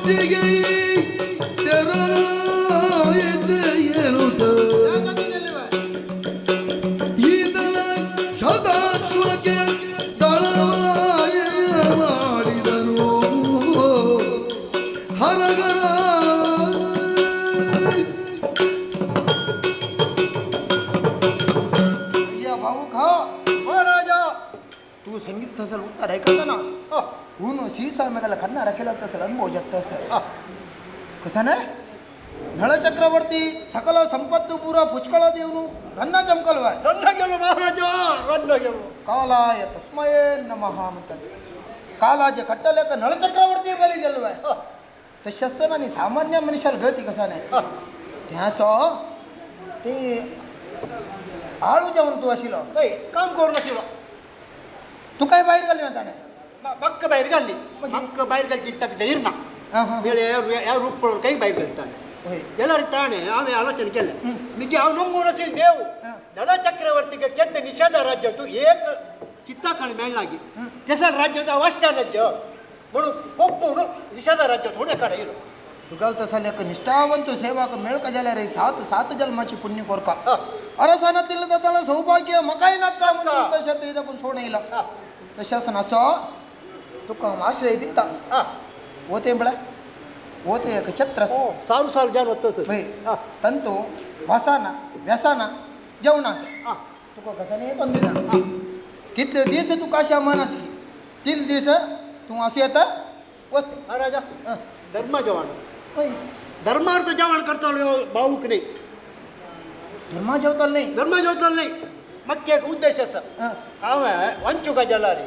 ಮಾಡಿದನು ಹರಗರ. अय्या भाऊ खा. महाराजा. तू संगीत तसं उत्तर ऐकता ना हून सीसा मेघाला खन्ना रखेला तसं अनुभव जात तसं कसं नाही. नळ चक्रवर्ती सकल संपत्त पुरा पुष्कळ देवनु रन्ना चमकलवाय. रन्न गेलो महाराजा, रन्न गेलो. कालाय तस्मये नमः म्हणतात. कालाचे कट्टलेक नळ चक्रवर्ती बली गेलवाय. तशें आसतना न्ही सामान्य मनशाल गती कसा नाही तें आसो ते आळू जेवण तूं आशिल्लो. हय, काम करू नाशिल्लो. तुकाय भायर घाली ताणें. मक्क भायर घाल्ली, मक्क भायर घालची ताका धैर्य ना. आं हां. वेळे ह्या रूप पळोवन काही भायर घालता. हय. जाल्यार ताणें हांवें आलोचन केलें मिगे हांव नमून असेल देव नळ चक्रवर्तीक केद्द निषाद राज्य तूं एक चित्ताखाण मेळनागी तेसा राज्य अवस्था राज्य म्हणून कोप्पून निषाद राज्य थोडे काडे येयलो. तुगेलो तसले एक निष्ठावंत सेवाक मेळका जाल्यार सात सात जन्माची पुण्य कोरका. हा. अरसाना तिल्ल ताला सौभाग्य मकाय नाका म्हणून नक्का. तशें ते सोड येयला. हा. तशें आसतना असो तुका हांव आश्रय दिता. हा. वोते म्हळ्यार वोते एक छत्र आसा. हो, सारू सारू जान वता सर. पळय हा. तंतू वासाना व्यसाना जेवणा हा. तुका कसानी तोंदे ना कितले दीस तुका अशा मन आसली तितले दीस तूं आसूं येता वस्त. महाराजा, धर्म जेवण. पळय. धर्मार्थ जेवण करतालो भाऊक नाही. धर्मा जेवतालो न्ही. धर्म जेवतालो नाही, मग एक उद्देश आसा. आं. हांवें वंचुका जाल्यार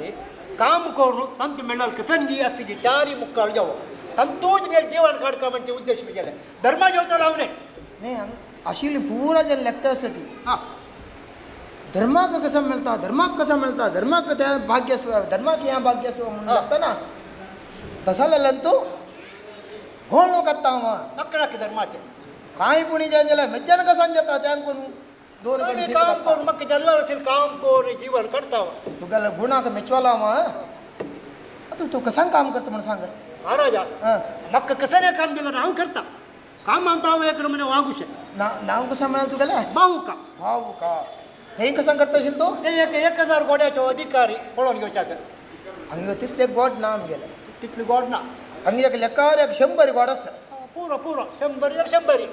काम करून तांतू मेळ्ळाल संदी आसली चारी मुक्काल जेवो तांतूच मेळ जीवन काडका म्हणजे उद्देश बी केले धर्मा जेवतालो हांव न्ही. न्ही आशिल्ली पुरा जन लेखता आसा ती. हां. धर्माक कसं मेळटा, धर्माक कसं मेळटा, धर्माक त्या भाग्य आसो, धर्माक हें भाग्य आसो म्हणून हा. लागता ना तसो जाल्यार तूं घोळ काडटा हांव. नकळाक धर्माचे. कांय पुणी जाय जाल्यार मेज्जान कसान जाता त्यान कोण दोन आमी कडेन काम करून म्हाका जाल्लो असेल काम करून जीवन काडटा हांव. तुगेल्या गुणाक मेचवालो हांव. आतां तूं कसान काम करता म्हणून सांग. महाराजा, आं. म्हाका कसं काम दिलं हांव करता काम. हांव एक म्हणे वागूशें. ना नांव कसं म्हळ्यार तुगेलें? बाहुका. भाव का थंय कसान करता आशिल्लो तूं? ते एक 1000 गोड्याचो अधिकारी पळोवन घेवच्याक. हांगा तितले गोड ना आमगेले. तितली गोड ना. हांगा एक लेकार एक 100 गोड आसा. पुरो पुरो, 100 एक 100.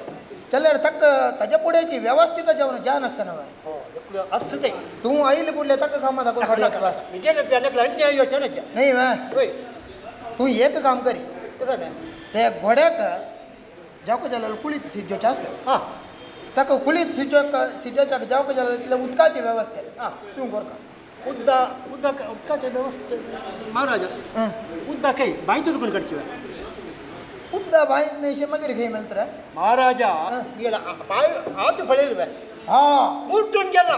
जाल्यार ताका ताज्या पुढेची व्यवस्थित जेवण जान आसना. हो, एकलो आसता ते. तूं आयले पुडले ताका कामां दाखोवन काडला. गेले त्या एकलो अन्याय योचना. न्ही वा. होय. तूं एक काम करी. कसं नाही. ते घोड्याक जावंक जाल्यार कुळीत सिजोचें आसा. हां. ताका कुळीत सिजो सिजोच्याक जावंक जाल्यार तितले उदकाची वेवस्था हां. तूं करका. उद्दा उदक उदकाचे व्यवस्थे महाराजा. हं. उदक काही बांयतूच कोण काडची. उदक बांयत न्हय मागीर खंय मेळटा रे? महाराजा, हं. गेला पाय हात पळयलो. हां. मुटून गेला.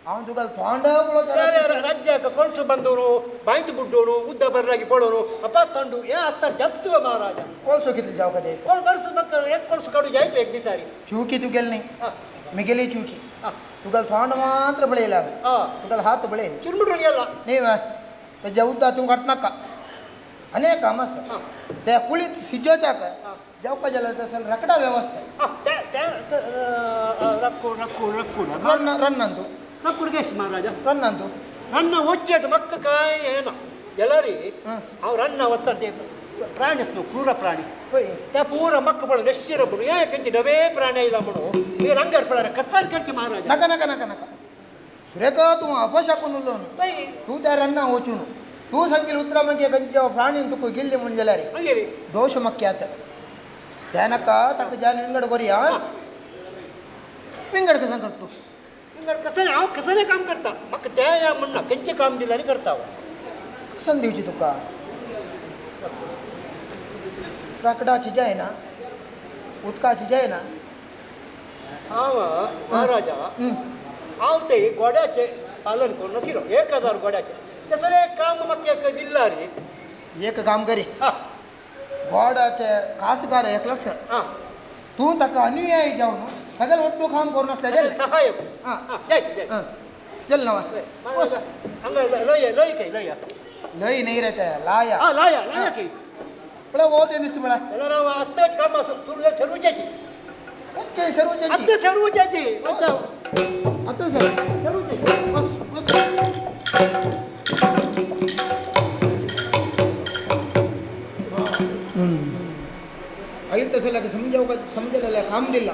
हांव तुका थोंड पळोवता. राज्याक कोळसो बांदून बांयत बुड्डोवन उदक बरलागी पळोवन अपास तांडू हे आत्ता जास्त महाराजा. कोळसो कितले जावंक जाय? कोण वर्स म्हाका एक कोळसो काडू जायचो एक दिसारी. चुकी तूं गेली न्ही. हां. मिगेली चुकी. हां. तुका थोंड मात्र पळयला. हां. तुका हात पळय. चिरमुटून गेला. न्ही वा तेज्या उदक तूं काडटा नाका अनेक काम आसा. हां. ते कुळीत सिजोच्याक जेवपा जाल्यार तसो रकडा व्यवस्था. हां, त्या त्या रक्कूड रक्कूड रक्कूड. रन्न रन्नान तूं. रक्कूड गेश महाराजा. रन्नान तूं. रन्न वच्चेत म्हाका काय येना जाल्यार. हं. हांव रन्ना वता ते प्राणी आसलो क्रूर प्राणी. पळय. त्या पूरा मक्क पळोवन एश्शिर म्हणून हे खंयचे नवे प्राणी आयला म्हणून हे रंगार पळार कसान करचे महाराजा. नाका नाका नाका नाका सुरेखा, तूं अपशाकून उलोवन. पळय. तूं त्या रन्ना वचून तूं सांगील उतरां मागीर खंयच्या प्राणीन तुका गेल्ली म्हूण जाल्यार मागीर दोश मक्यात त्या नाका. ताका जान विंगड करुया. विंगड कसं करतो? विंगड कसं हांव कसं काम करता म्हाका त्या या म्हणना खंयचें काम दिल्यार करता हांव. कसं दिवची तुका राकडाची जायना, उदकाची जायना. हांव महाराजा, हांव ते गोड्याचें पालन करून नाशिल्लो 1000 गोड्याचें तसलें एक काम म्हाका एक दिल्ला रे. एक काम करी. हां. गोडाचे खासगार एकलाच. हां. तूं ताका अनुयायी जावन तागेलें ಒಟ್ಟು काम करून आसलें जालें. सहायक. हां. हां, जायत जायत. हां, चल ना. महाराजा, हांगा लय लय खंय लय. लय न्ही रे ते लाया. हां, लाया लाया खंय. पळय हो तें दिसता म्हळ्यार जाल्यार हांव आत्ताच कामां सुरू सरूच्याची. ओके सरूच्याची. आत्तां सरूच्याची. आतां सर सरूच्याची. बस. आईल तसं लागे समजाव का समजलेलं काम दिला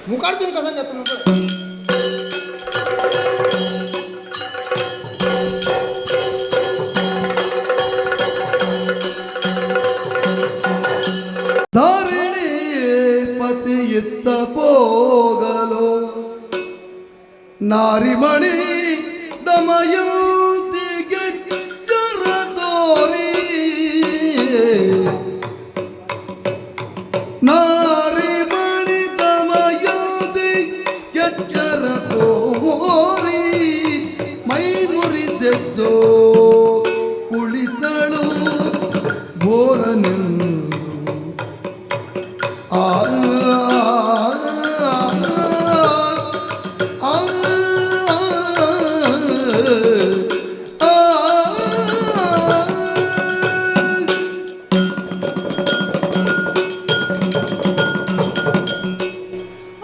मुखारसून कसा जातो मग. ಧರಣಿಯೇ ಪತಿಯಿತ್ತ ಪೋಗಲು ನಾರಿಮಣಿ ದಮಯಂತಿಗೆ ತೋರಿ ನಾರಿಮಣಿ ದಮಯಂತಿ ಎಚ್ಚರ ತೋರಿ ಮೈ ಮುರಿದೆದ್ದೋ ಕುಳಿತಳು ಬೋರನೆಂದು ಆ ಆ ಆ.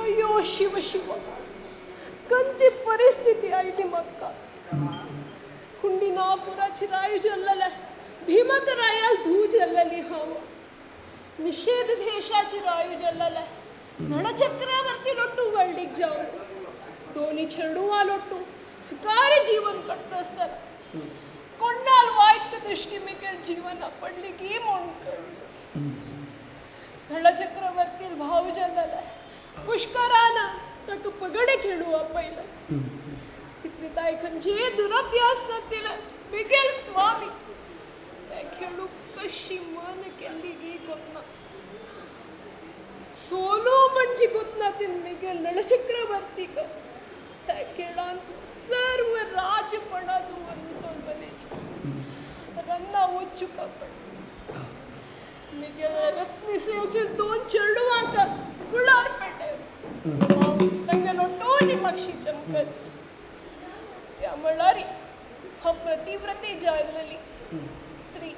ಅಯ್ಯೋ ಶಿವ ಶಿವ, ಕಂಚಿ ಪರಿಸ್ಥಿತಿ ಆಯ್ತು ಮಕ್ಕ. ಹುಂಡಿನಾಪುರ ಚಿರಾಯು ಜಲ್ಲಲೆ ಭೀಮಕರಾಯಲ್ ಧೂ ಜಲ್ಲಲಿ ಹಾವು ನಿಷೇಧ ದೇಶಾಚಿ ರಾಯು ಜಲ್ಲಲೆ ನಳಚಕ್ರವರ್ತಿ ಲೊಟ್ಟು ವರ್ಲ್ಡಿಗೆ ಜಾವು ದೋನಿ ಚೆಡುವ ಲೊಟ್ಟು ಸುಕಾರಿ ಜೀವನ ಕಟ್ತಸ್ತಾರ ಕೊಂಡಾಲ್ ವಾಯ್ತು ದೃಷ್ಟಿ ಮಿಕಲ್ ಜೀವನ ಪಡ್ಲಿಕ್ಕೆ ಈ ಮೊಣ್ಕಂಡು ನಳಚಕ್ರವರ್ತಿ ಭಾವು ಜಲ್ಲಲೆ पुष्कराना ताका पगडे खेळू आपयले तितले ताई खंयचे दुरभ्यास नातिले बिगेल स्वामी ते खेळू कशी मन केल्ली गी कोतना सोलो म्हणजे कोतना तीन मिगेल नळचक्रवर्तीक त्या खेळांत सर्व राजपणाचो सोडबलेची रन्ना वच्चू कापड मिगेल रत्निसे असे दोन चेडवांक कुळार पेटे तांगेलो पक्षी चमकत त्या म्हणल्यार हा प्रतिव्रती जाल्ली स्त्री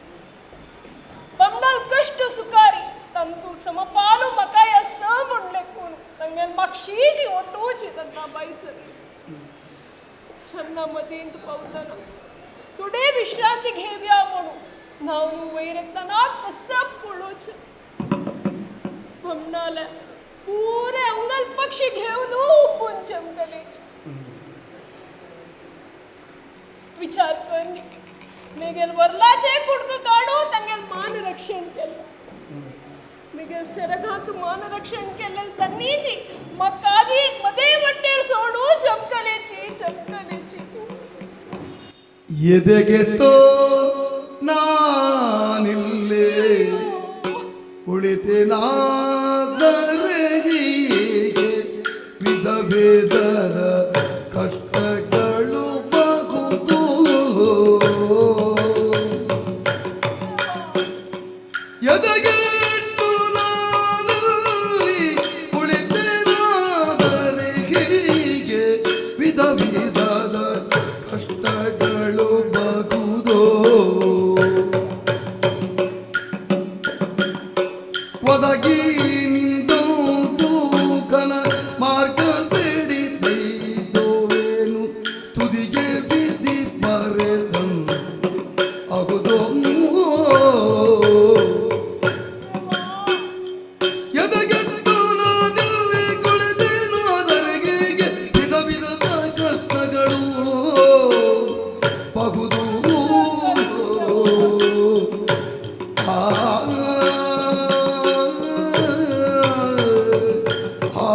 बमणाल कश्ट सुकारी तांतू समपाಲು मकाय स म्हणले कोण तांगेल मागशीची ओटोची तांकां बाय सरली रन्ना मदींत पावतना थोडे विश्रांती घेवया म्हणून न्हावन वयर येतना सब पळोवचें बमणाले पुरे अंगल पक्षी घेवन उपून चमकले विचार कर मेगेल वरलाचे कुडक काडून तांगेल मान रक्षण केलें मिगेल सेरगांत मान रक्षण केलें तन्नीची मक्काजी मदे वट्टेर सोडून चमकलेची चमकलेची. ಎದೆಗೆಟ್ಟೋ ನಾನಿಲ್ಲೇ ಕುಳಿತೇನಾದರೆ ಹೀಗೆ ವಿಧ ಭೇದದ ಕಷ್ಟಗಳು ಬಹುದು. ಎದೆಗೆಟ್ಟು ನಾನಿಲ್ಲಿ ಕುಳಿತೇನಾದರೆ ಹೀಗೆ ವಿಧ ವಿಧದ ಕಷ್ಟಗಳು ಬಹುದು. ಒದಗಿ ನಿಂದೊಂದು ಘನ ಮಾರ್ಗ ತಿಳಿದೈದೋವೇನು ತುದಿಗೆ ಬಿದ್ದಿ ಬರೆದಂತೆ ಅಗುದೋ. ಎದೆಗೆಟ್ಟು ನಾನಿಲ್ಲಿ ಕುಳಿತೇನಾದರೆ ಹೀಗೆ ವಿಧ ವಿಧದ ಕಷ್ಟಗಳು ಬಹುದು. ಆ ಆ ಆ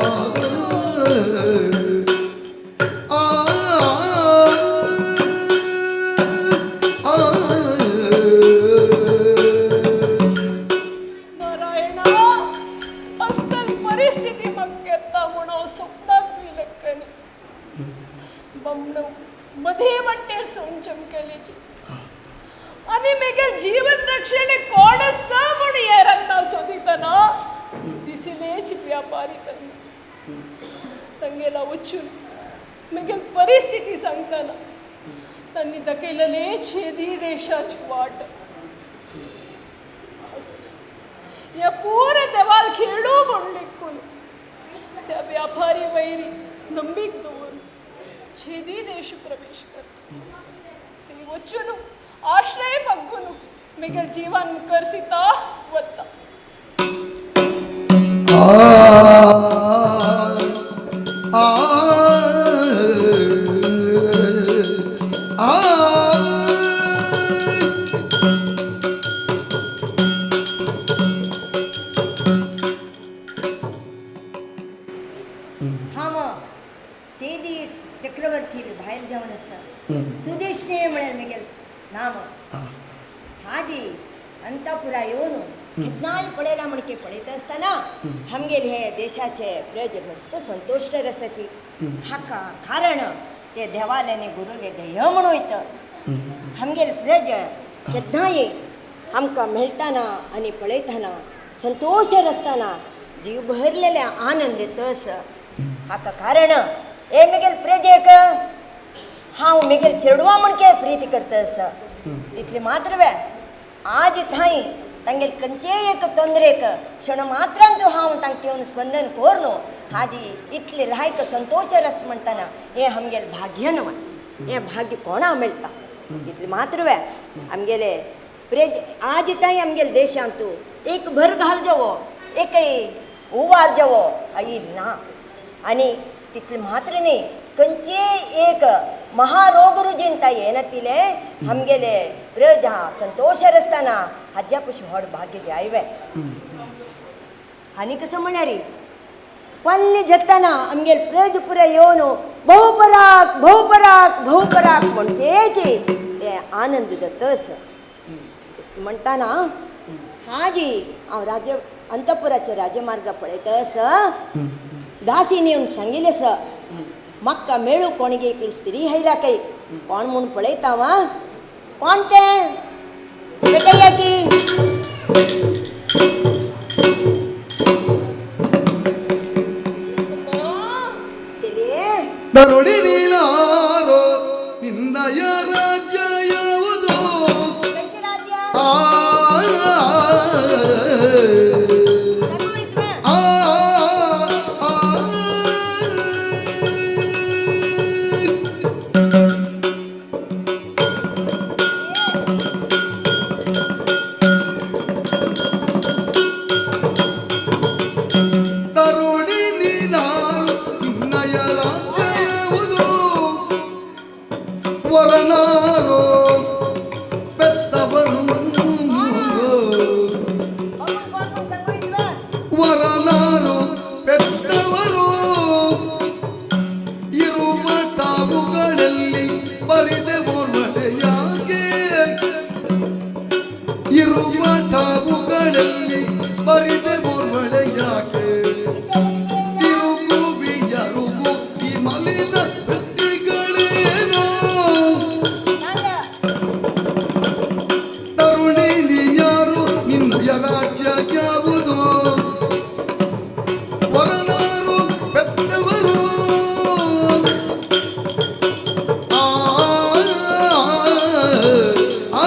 ಆ. ನಾರಾಯಣ, ಅಸಲ್ ಪರಿಸ್ಥಿತಿ मक्केता म्हणून हांव सपनांत ಲೆಕ್ಕನಿ बमणो मधे वट्टेर सोन चमकलेची आनी मेगे जीवन रक्षणे कोण आसा म्हूण हे रत्ना सोदितना दिसलेच व्यापारी तन्ना तांगेला वचून मेगेल परिस्थिती सांगतना तांणी दाखयलेले छेदी देशाची वाट. हे पुरे देवाल खेळू म्हूण लेखून त्या व्यापारी वैरी नंबीक दवरून छेदी देश प्रवेश करता. ते वचून आश्रय मागून मेगेल जीवन करसिता वता. आ आ हांव चेदी चक्रवर्ती भायर जावन आसा सुदेशने म्हळ्यार मेगेल नाम. हाजी अंतपुरा येवन केन्नाय पळयला म्हणके पळयता आसतना आमगेले हे देशाचे प्रज मस्त संतोश्ट आसाची. हाका कारण ते देवाले आनी गुरुले ध्येय म्हणून वयता. आमगेले प्रज केन्नाय आमकां मेळटाना आनी पळयतना संतोश आसतना जीव भरलेले आनंद येतस. हाका कारण हे मेगेल प्रजेक हांव मेगेल चेडवा म्हणके प्रीती करता आसा. तितले मात्र वे आज थंय तांगेल खंयचेय एक तोंदरेक क्षण मात्रांतू हांव तांकां येवन स्पंदन कोर हाजी इतले लायक संतोश रस म्हणटाना हें आमगेलें भाग्य न्हय, हें भाग्य कोणा मेळटा. तितले मात्र वे आमगेले प्रेज आज थंय आमगेले देशांतू एक भर घाल जावो एकय उवार जावो आई ना. आनी तितले मात्र न्ही खंयचेय एक महारोग रुजिनता येनातिले आमगेले प्रजा संतोश आसतना हाज्या पशी व्हड भाग्य जायवे. आनी कसो म्हळ्यार पन्ने झेतना आमगेले प्रज पुरा येवन बहुपराक बहुपराक बहुपराक म्हणचेची ते आनंद जातस म्हणटाना हाजी हांव राज्य अंतपुराचे राजमार्ग पळयता आसा. दासीन येवन सांगिल्लें आसा म्हाका मेळू कोणगे एकली स्त्री आयल्या काय कोण म्हूण पळयता वा कोण तें बेटया की ದರುಡಿನಿಲಾರೋ ನಿನ್ನಯ ರಾಜ್ಯ ಯಾವುದು? ಆ ವರನಾರು ಪೆತ್ತವರು ಇರುವ ತಾವುಗಳಲ್ಲಿ ಬರಿದೆ ಓರ್ಮಳೆಯಾಗೆ ಇರುವ ತಾವುಗಳಲ್ಲಿ ಬರಿದೆ ಓರ್ಮಳೆಯಾಗೆ ತಿರುಗುವಿಯರುಗು ಈ ಮಲಿನ ವೃತ್ತಿಗಳೇನು ತರುಣಿ ನೀನ್ಯಾರು ನಿನ್ನಯ ರಾಜ್ಯ ಯಾವುದು? ವರನಾರು ಪೆತ್ತವರು ಆ ಆ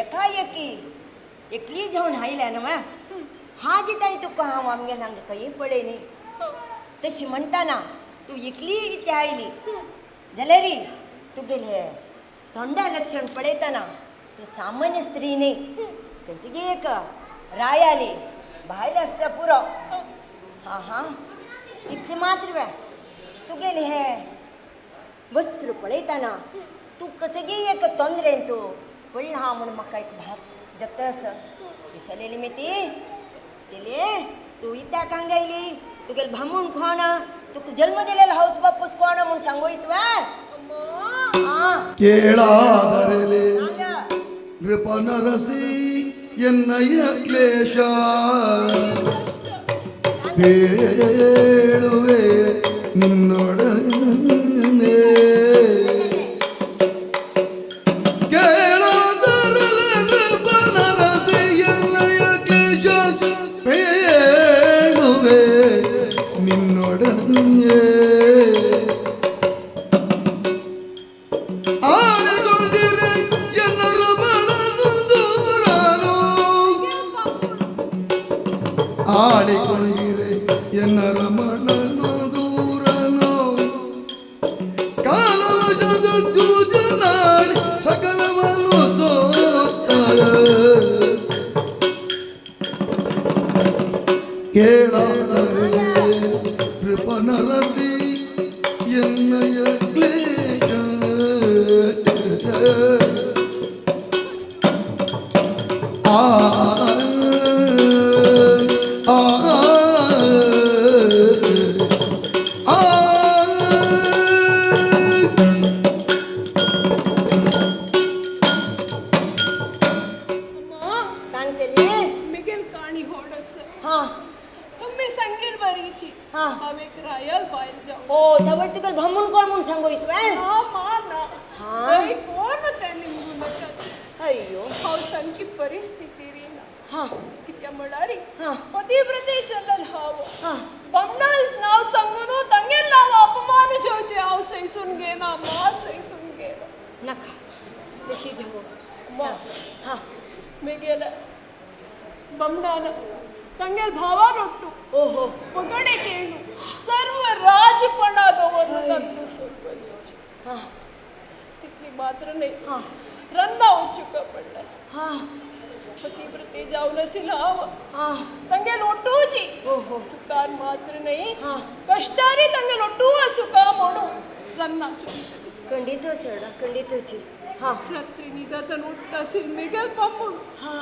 एकाएकी एकली जावन आयल्या न्हू हाजी ताई तुका हांव आमगेर हांगा खंय पळय न्ही. तशी म्हणटाना तूं एकली इथे आयली जाल्यार तुगेले तोंडा लक्षण पळयतना तूं सामान्य स्त्री न्ही, खंयची एक रायाली भायल आसता पुरो. हां हां इतलें मात्र वे तुगेले हे वस्त्र पळयतना तूं कसगी एक तोंदरेन तूं पडला हा म्हूण म्हाका एक भास जाता आसा. दिसलेली मी ती तिले तूं इत्याक हांगा आयली? तुगेले भामूण कोण? तुका जल्म दिलेलो हावस बापूस कोण म्हूण सांगू तुवें? ಕೇಳಾದರೆಲೆ ನೃಪನರಸಿ ಎನ್ನಯ ಕ್ಲೇಶ ಹೇಳುವೆ ನಿನ್ನೊಡನೆ ಕೇಳಾದರೆಲೆ ನೃಪನರಸಿ ಎನ್ನಯ ಕ್ಲೇಶ ಹೇಳುವೆ ನಿನ್ನೊಡನೆ. ಕಾನನು ದೂರನು ಕಾಲವಶದ ಜೂಜನಾಡಿ ಸಕಲವನ್ನು ಸೋತಳ ಕೇಳಾದರೆ ಕೃಪನರಸಿ ಎನ್ನಯ ಕ್ಲೇಶ ಆ ಆ ಆ. ಅಮ್ಮ. सांगतली. मिगेल काणी होडस. हा. तुम्ही संगीत बरीची. हा. हांव एक रायल बायल जावन. ओ थवळ तुका ब्राह्मण कोण म्हणून सांगो इतवें? हा मा ना. हा? बाई कोण तें निमगू नाका. अय्यो. हांव सांगची परिस्थिती री ना. हा. कित्या म्हळ्यार हा. पतिव्रते चलल हांव. हा. बमणाल नांव सांगून तांगेल नांव अपमान जेवचे हांव सैसून घेना मा सैसून घेना. नका तशी जावं. मा. हा. मेगेल बमणान तांगेल भावानೊಟ್ಟು ओहो. ಪಗಡೆ ಕೇಳು ಸರ್ವ ರಾಜಪಣದವನ್ನು ತಂದು ಸ್ವಲ್ಪ हा. तितली मात्र नाही. हा. रंदा उचुक पडलं. हा. पतिव्रते जाऊन असेल हांव. हा. तांगेल ಒಟ್ಟೂಜಿ ओहो. सुखान मात्र नाही हा. कष्टाने तांगेल ಒಟ್ಟೂ सुखा म्हणून रन्ना खंडीत चढा खंडीतची. हा. रात्री निदातन उठता असेल मिगेल बम्मुण हा.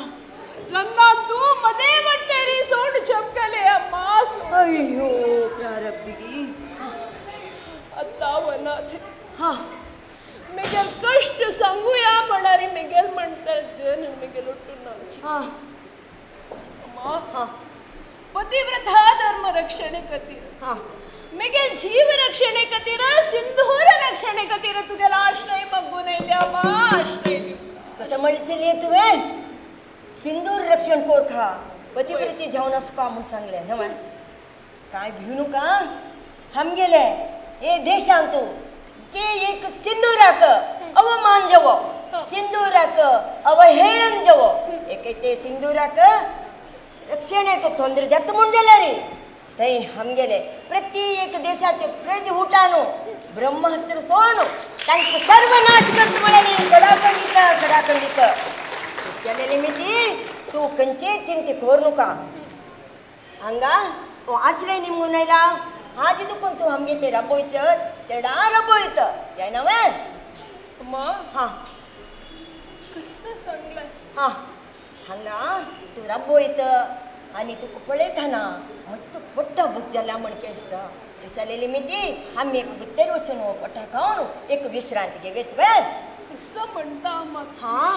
रन्ना तू मदे मट्टेरी सोड चमकले अम्मा सोड. अय्यो प्रारब्धगी. आता वनाथे. हा. मिगेल कष्ट सांगूया म्हणारी मिगेल म्हणतात जन मिगेल ಒಟ್ಟು नाची. हा. अम्मा. हा. पतिव्रता धर्म रक्षणे खातीर हा. मिगेल जीव रक्षणे खातीर सिंधूर रक्षणे खातीर तुगेला आश्रय मागून येयल्या मा आश्रय दिवका. कसं म्हणले चलये तुवें सिंदूर रक्षण कोरखा पतिव्रती जावन आसपा म्हूण सांगलें न्हय? काय भिवू नका आमगेले हे देशांत जे एक सिंदूराक अवमान जावो सिंदूराक अवहेळन जावो एक ते सिंदूराक रक्षणेक ತೊಂದರೆ जाता म्हूण जाल्यार थंय आमगेले प्रति एक देशाचे प्रज उठानो ब्रह्मास्त्र सोडून तांकां सर्वनाश करता म्हळ्यार कडाकंडीत कडाकंडीत केलेले मिती तूं खंयचेय चिंते करू नका. हांगा तो आश्रय निमगून आयला आज दुखून तूं आमगे ते रबोयत चेडा रबोयत जायना वे. अम्मा. हा. कसं सांगलें? हा हांगा तूं रबोयत आनी तुका पळयतना मस्त पोट्टा भूक जाला म्हणके आसता दिसालेली मिती आमी एक भितर वचून पोटा खावन एक विश्रांती घेवयत वे. कसं म्हणता अम्मा? हा.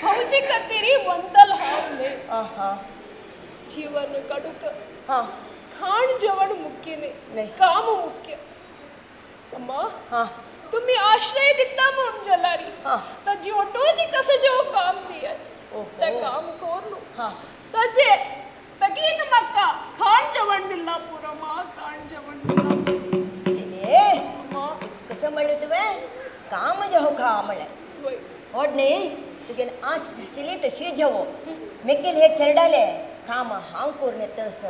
हौजी खातीर वंदल हांव न्हय. हा. जीवन काडूंक हा. खाण जेवण मुख्य न्हय. न्हय. काम मुख्य अम्मा. हा. तुम्ही आश्रय दिता म्हूण जाल्यार हा. ताजी ओटोजी कसं जेव काम दियाचे. ओहो. तें काम करून हा. ताजे तगीत म्हाका खाण जेवण दिलां पुरो मा खाण जेवण दिलां. चलये अम्मा. कसं म्हणलें तुवें काम जेव खा म्हणलें. वय. व्हड न्ही तुगेले आश दिसली तशी जेवो मेगेले हे चेरडाले काम हांव करून येतस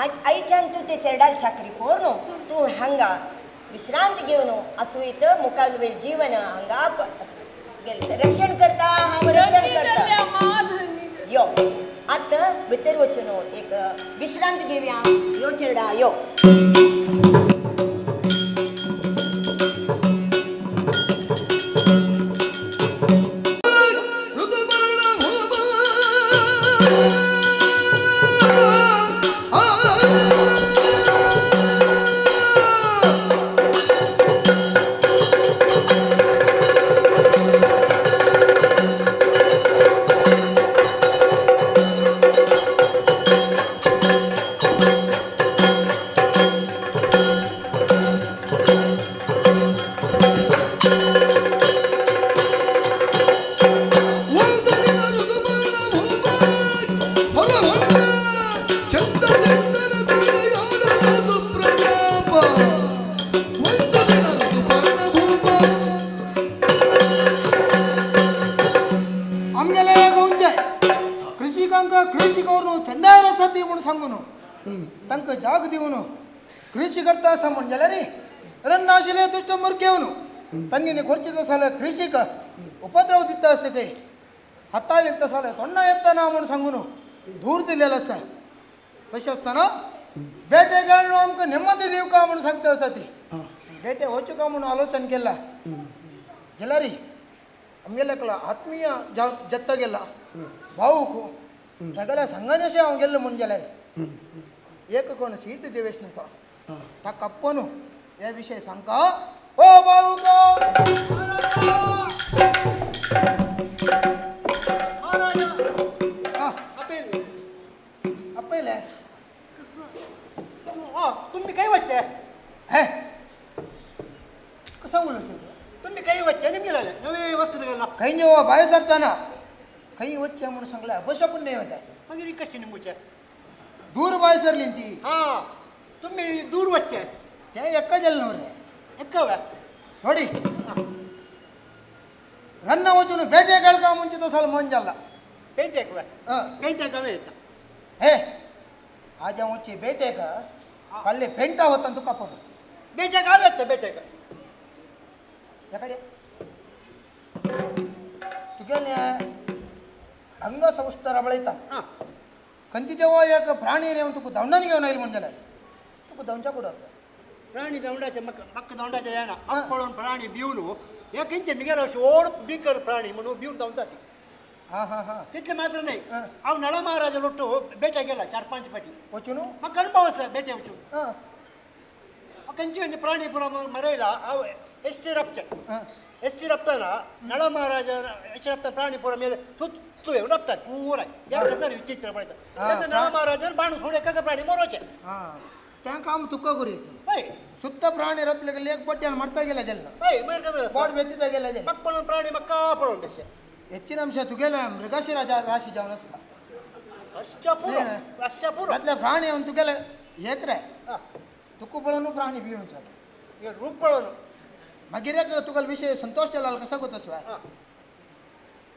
आज आयच्यान तूं ते चेरडाल चाकरी कर न्हू तूं हांगा विश्रांत घेवन आसूं मुखार जीवन हांगा तुगेलें रक्षण करता हांव रक्षण धन्य करता. जाल्या मा धन्य जाल्या. यो आतां भितर वचून एक विश्रांत घेवया यो चेरडा यो. ಋತುಪರ್ಣ ಭೂಪ ಆ. ಒಂದು ದಿನ ಋತುಪರ್ಣ ಭೂಪ ಹೊರಹೊಂಡ ಚಂದದಿಂದಲ ಬೇರೆಯಾಡಲು ಪ್ರತಾಪ. ಒಂದು ದಿನ ಋತುಪರ್ಣ ಭೂಪ आमगेले गांवचे कृषिकांक कृषी करून चंदाय रस्ता दी म्हणून सांगून तांकां जाग दिवन ಕೃಷಿ करता आसा म्हण जाल्यार रन्नाशिल्ले दुश्ट मुरकेवन ತಂಗಿನ ಕೊರ್ಚಿದ ಸಾಲ ಕೃಷಿಕ उपद्रव दिता आसा ते हाता येता साले तोंडा येता ना म्हूण सांगून दूर दिलेलो आसा. तशें आसतना बेटे गेलो आमकां नेमदी दिवका म्हूण सांगता आसा ती बेटे वचूका म्हूण आलोचन केला गेला री आमगेल्या एकलो आत्मीय जत्ता गेला भाऊक सगळ्या संघानेशे हांव गेल्लो म्हूण गेल्यार एक कोण सीत देवेश न्हय ताका आपोवन हे विशय सांगका ओ भाऊक. आपयले तुम्ही काही वच्चे हे कसं उलयता तुम्ही काही वच्चे निमगेले नवे वस्त्र गेला खंय जेव्हा भायर सरतना खंय वच्चें म्हणून सांगलें अपशकून न्हय वता मागीर कशी निमूचे दूर भायर सरली ती. हां तुम्ही दूर वच्चे ते एका जालें न्हू रे एका ನೋಡಿ रन्न वचून बेटे केळका ಮುಂಚೆ साल मन जाला पेंटेक पेंटेक हांवें येता हे आज वच्चे बेटेक कल्ले पेंटा वता तुका पळय बेटेक हांव येता बेटेक याकडे तुगेले अंग सौस्तर बळयता खंयची देवा एक प्राणी येवन तुका धांवडान घेवन आयलो म्हण जाल्यार तुका धांवच्या कुडत ಪ್ರಾಣಿ ದೌಂಡಾಚೆ ಮಕ್ಕ ಮಕ್ಕ ದೌಂಡಾಚೆ ಏನ ಅಕ್ಕೊಳ್ಳೋನ್ ಪ್ರಾಣಿ ಬಿವ್ನು ಯಾಕಿಂಚೆ ಮಿಗರ ಓಡ್ ಬೀಕರ್ ಪ್ರಾಣಿ ಮನು ಬಿವ್ನು ದೌಂತಾತಿ. ಹಾಂ ಹಾಂ ಹಾಂ तितले मात्र नाही हांव नळ महाराज लोटू बेटे गेला 4-5 फाटी वचून म्हाका अणभव आसा बेटे वचून. हां खंयची खंयची प्राणी पुरा मरयला हांव एसटी रपचे एसटी रपतना नळ महाराज एसटी रपता प्राणी पुरा मेले सुत्तू येवन रपतात पुरा ह्या गजाली विचित्र पळयता तेन्ना नळ महाराजान बाणू थोडे एका प्राणी मरोचे. हां तें काम तुका करी हय ಸುತ್ತ ಪ್ರಾಣಿ ರಪ್ಲಿಗೆ ಲೇಕ್ ಬಟ್ಟೆಯನ್ನು ಮಾಡ್ತಾ गेला ಜಲ್ಲ हय मागीर कसं बोट व्यतीत गेला जल म्हाका पळोवन प्राणी म्हाका पळोवन बेशे ಹೆಚ್ಚಿನ ಅಂಶ ತುಗೆಲ ಮೃಗಶಿರ ರಾಶಿ जावन आसता अश्या पुरो अश्या पुरो तातले प्राणी येवन तुगेले येत रे तुका पळोवन प्राणी भिवून रूप पळोवन मागीर एक तुगेलो विशय संतोष जालो कसो कोता सुवाय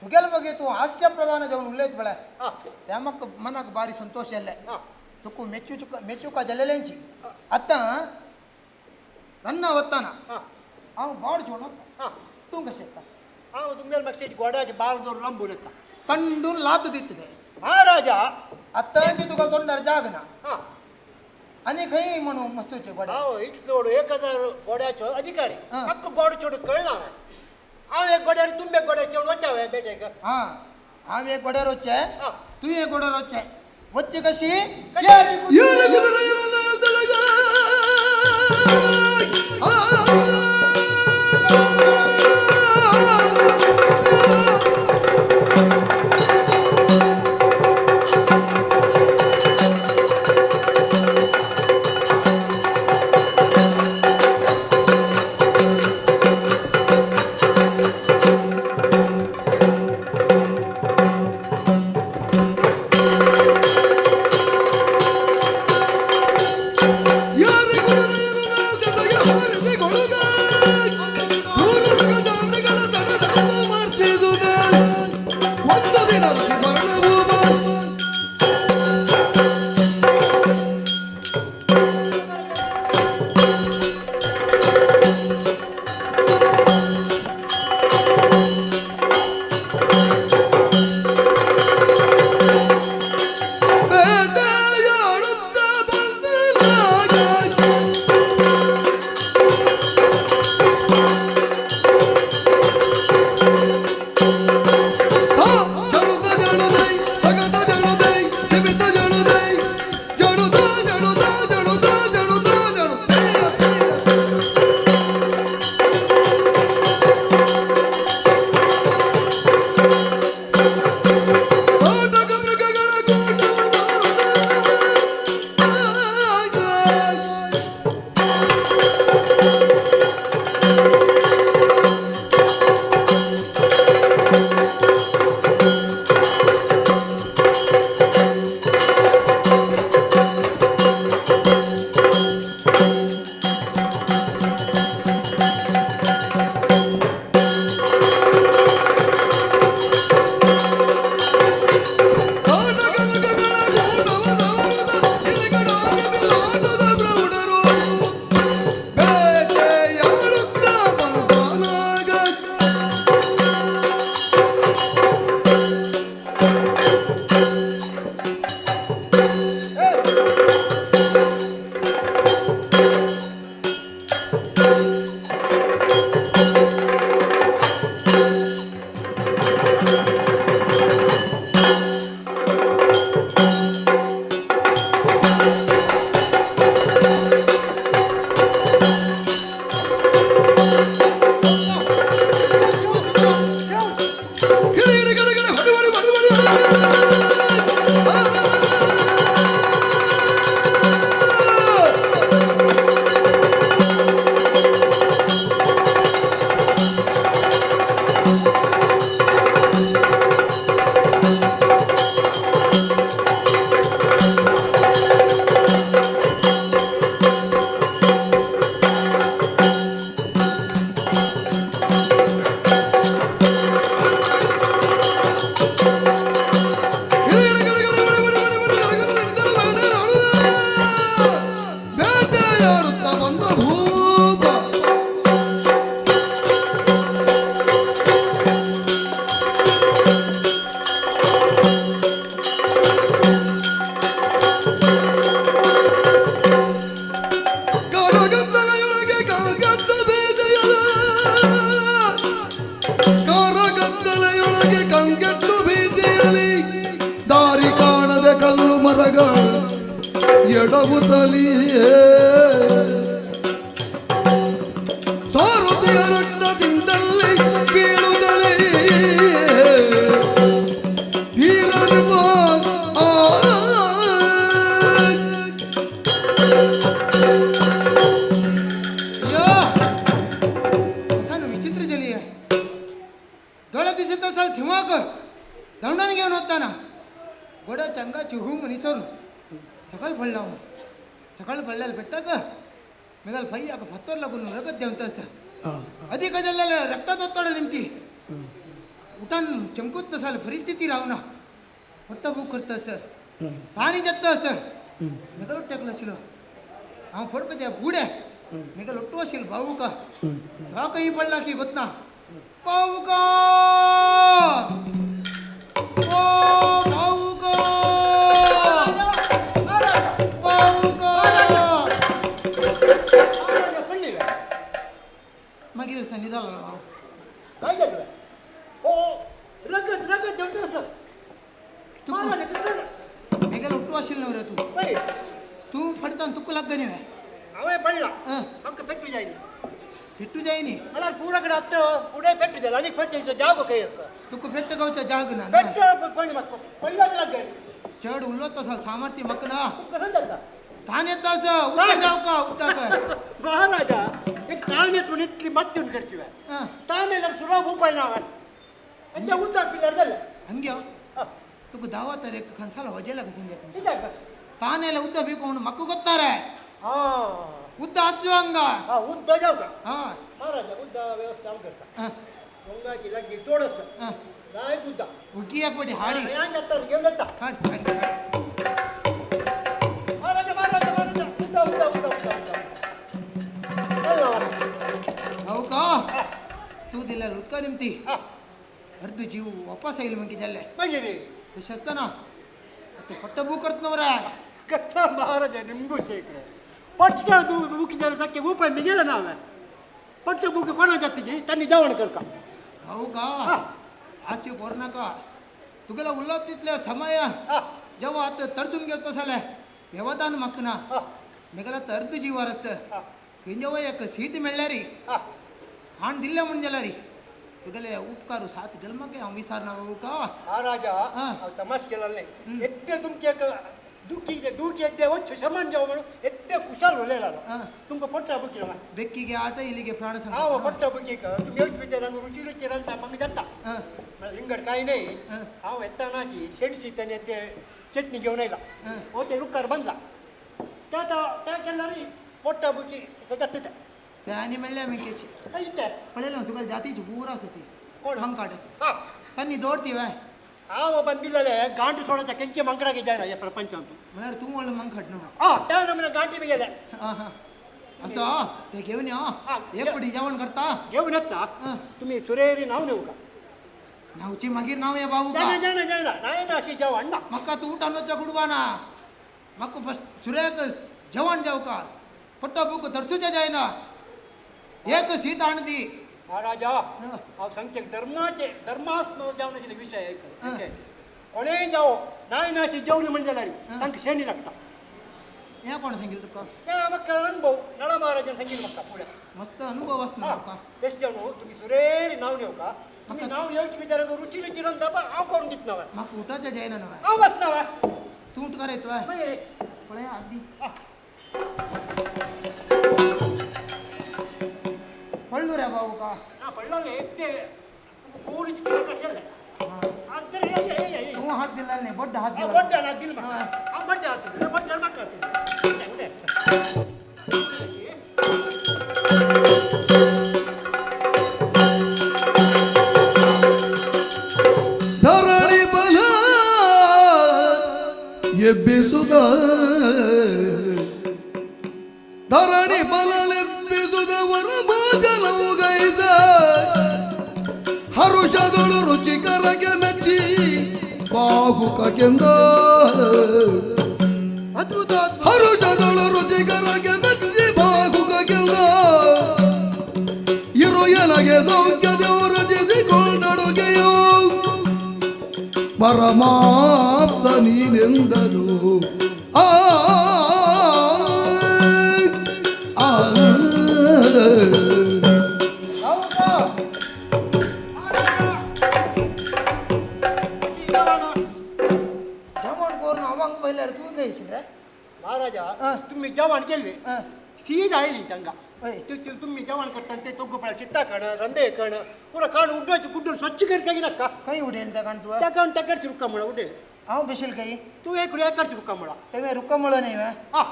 तुगेले मागीर तूं हास्य प्रधान जावन उलयत पळय त्या म्हाका मनाक बारी संतोष जाल्ले तुका मेच्यू मेच्युका जाल्लेंची. आतां रन्ना वताना हांव गोड जेवण तूं कशें येता हांव तुमगेले म्हाका गोड्याचे बाल दवरून लांबून येता तंडून लात दितले महाराजा. आतांची तुका तोंडार जाग ना आनी खंय म्हणून मस्तूचे गोडे हांव इतलो 1000 गोड्याचो अधिकारी म्हाका गोड चेडूं कळना. हांव एक गोड्यार तुमी एक गोड्यार चेडूं वच्चें हांवें बेटेक. हां हांव एक गोड्यार वच्चें तूं एक गोड्यार वच्चें वच्चें कशी ಯಾರಿಗೂ ಬಂದ ಭೂಪ. ಕರಗತ್ತಲೆಯೊಳಗೆ ಕಂಗೆಟ್ಟ ಭೀತಿಯಲಿ, ಕರಗತ್ತಲೆಯೊಳಗೆ ಕಂಗೆಟ್ಟು ಭೀತಿಯಲಿ, ದಾರಿ ಕಾಣದೆ ಕಲ್ಲು ಮರಗಳು ಎಡವುತ್ತಲಿಯೇ, ಸಾರುತಿಯ ರಕ್ತದಿಂದಲೇ ಬೀಳುತ್ತಲೇ ಧೀರನು ಆ. यो असा विचित्र जली आहे. दोळे दिसत असाल सिंहाक दंडान घेऊन वताना गोड्या चंगाची हू मनीसोन सकाळ पडला हांव. सकाळ पडल्यार पेट्टाक मेगल फैयाक फत्तोर लागून रगत देंवता आसा. अधिक जाल्ल्यार रक्तात वत्तोड निमती उठान चमकूत तसाल परिस्थिती रावना पट्टा बूक करता सर तानी जत्ता सर मेगल टेकला आशिल्लो हांव फोडपाचे बुडे मेगल ಒಟ್ಟು आशिल्लो भाऊका हा कहीं पडला की गोतना भाऊका ओ भाऊका भाऊका. महाराजा पडली काय? मागीर संदी जालो हांव. काय झालं? ओ रगत रगत जेवतं असं महाराजा कसं झालं? मेगल ಒಟ್ಟು आशिल्लो न्हू रे तूं. पळय. तूं फडतान तुका लागनी वे. हांवें पडला. हां. आमकां पेट्टू जायनी. फिट्टू जायनी. म्हळ्यार पुरा कडेन आत्तां फुडें पेट्टू जालें आनीक पेट्टू जागो खंय आसा? तुका पेट्ट गावच्या जाग ना. पेट्ट पडली म्हाका पडल्याक लागले. चड उलोत तसो सामर्थ्य म्हाका ना. कसं जाता? तान येता असो उदक जावं का उदक. महाराजा एक ताण येतून इतली मत्तून करची वे. हां. ताण येयल्यार सुराव उपाय ना हांवें आनी तें उदक पिल्यार जालें. हंगे तुका दावा तर एक खंसाला वजेला कसं जात. कित्याक? तान येयल्यार उदक पिकोवन म्हाका गोत्तारे. हां. उदक आसू हांगा. हां उदक जावं का? हां. महाराजा उदक व्यवस्था आम करता. हां. दोंगाची लागीं तोड आसा. हां. जाय उदक. उगी एक पटी हाडी. हांगा जाता घेवन येता. हाड हाड. महाराजा महाराजा महाराजा उदक उदक उदक उदक उदक चल. हो का तू दिल्या उदका निमती अर्ध जीव वापस येईल मग जाल्ले. मागीर तशें आसतना ते पट्ट बू करत नवरा. कथा महाराजा निमगोचे इकडे पट्ट बुकी जाल्यार सारकें उपाय मिगेले ना हांवें पट्ट बुकी कोणा जातगी तांणी जेवण करता. हो का आस्यो करू नाका तुगेला उल्लो तितल्या समय जेव्हा आता तरसून घेवतो जाल्यार व्यवधान म्हाका ना. मेगेला तर अर्ध जीवार आसा खंय एक सीत मेळ्ळ्यारी हाण दिल्ले म्हूण जाल्यार तुगेले उपकार सात जल्माक हांव विसारना बाबू का. महाराजा हां. हांव तमाश केला न्ही येद्दे तुमचे एक दुखी दुखी येद्दे वच्छ शमन जावं म्हणून येद्दे खुशाल उलयला. हां. तुमकां पट्टा बुकी हांवें. बेक्कीगे आಟ इलिगे प्राण हांव संकट. पट्टा बुकी तुमी येवचे भितर हांगा रुची रुची रांदता म्हाका जाता. हां. विंगड कांय न्ही. हां. हांव येतानाची शेणशी ताणें ते चटणी घेवन आयला. हां. हो ते रुखार बांदला त्या त्या केन्ना री पोट्टा बुकी जाता ते. ते आनी मेळ्ळे मेकेची. इते. पळयलो तुका जातीची पूर आसा ती. कोण? मंकाड. हां. तांणी दवरती वे. हांव बंदिल्ले गांठ सोडाच्या केंचे मांकडाक जायना ह्या प्रपंचांत. म्हळ्यार तूं व्हडलो मंकड न्हू. हां त्या नमुने गांठी बी गेले. आं हां असो ते घेवन यो. हां. एक पटी जेवण करता. घेवन येता. हां. तुमी सुरेरी नाव नेऊ का? न्हावची मागीर नाव या बाबू का. जायना जायना जायना नाय ना अशी जेवण ना. म्हाका तूं उठान वचच्या गुडवाना म्हाका फस्ट सुर्याक जेवण जावका पट्टो बुक दर्शुचें जायना एक शीत हाण दी. महाराजा हां. हांव सांगचें धर्माचे धर्मात्म जावन आशिल्ले विशय. हां. कोणेय जावो नाय ना अशी जेवली म्हणजे जाल्यार हां. तांकां शेणी लागता. हें कोण सांगिल्लें तुका? ते म्हाका अनुभव नळा महाराजान सांगिल्लें म्हाका फुडें. मस्त अनुभव आसना हां तुका. तेश जावन तुमी सुरेरी नाव नेवका तुमी म्हाका- नाव येवचे भितर रुची रुची रांदता पण हांव करून दितना वा. म्हाका उठाचें जायना न्हय. हांव बसना वा. तूं उठ कर येतोय. मागीर पळय आदी पडलो रे बाबू का. ना पडलो न्ही ते कोण कितें काडलें आंतर हे हे हे. तूं हात दिला न्ही बड्ड हात हांव दिला. बड्डे ना दिल म्हाका. हां. हांव बड्डे हात दिलो बड्डे म्हाका हात दिलो. ಧರಣಿ ಬಲ ಎಬ್ಬಿಸುದ ಧರಣಿ ಬಲಲೆಬ್ಬಿದುದವರ ಭೋಜನವುಗೈದ ಹರುಷದೊಳು ರುಚಿಕರಗೆ ಮೆಚ್ಚಿ ಬಾಹುಕಗೆಂದ ಅದ್ಭುತ ಅದ್ಭುತ. ಹರುಷದೊಳು ರುಚಿಕರಗೆ ಮೆಚ್ಚಿ ಬಾಹುಕಗೆಂದ ಇರು ಎನಗೆ ಸೌಖ್ಯದೇವರಜಿಸಿಕೊಂಡಡುಗೆಯೋ ಪರಮಾಪ್ತ ನೀನೆಂದನು. ಆ ಆ ಹೌದಾ? जेवण करून अवांग पयल्यार तूं खंय महाराजा हा. तुम्ही जेवण केले हा. सीद आयली तांकां. हय. तुम्ही जेवण करता ते दोघं पळय शिता काण रंदे कण पुरा काण उड्डाची गुड्डून स्वच्छ कर काही नका. खंय उडयल त्या काण तुवें? त्या काण त्या करची रुक्का म्हणा उडे. हांव बेशील खंय? तूं एक रुपया करची रुक्का म्हणा. तें रुक्का म्हळो न्ही हांवें. हा.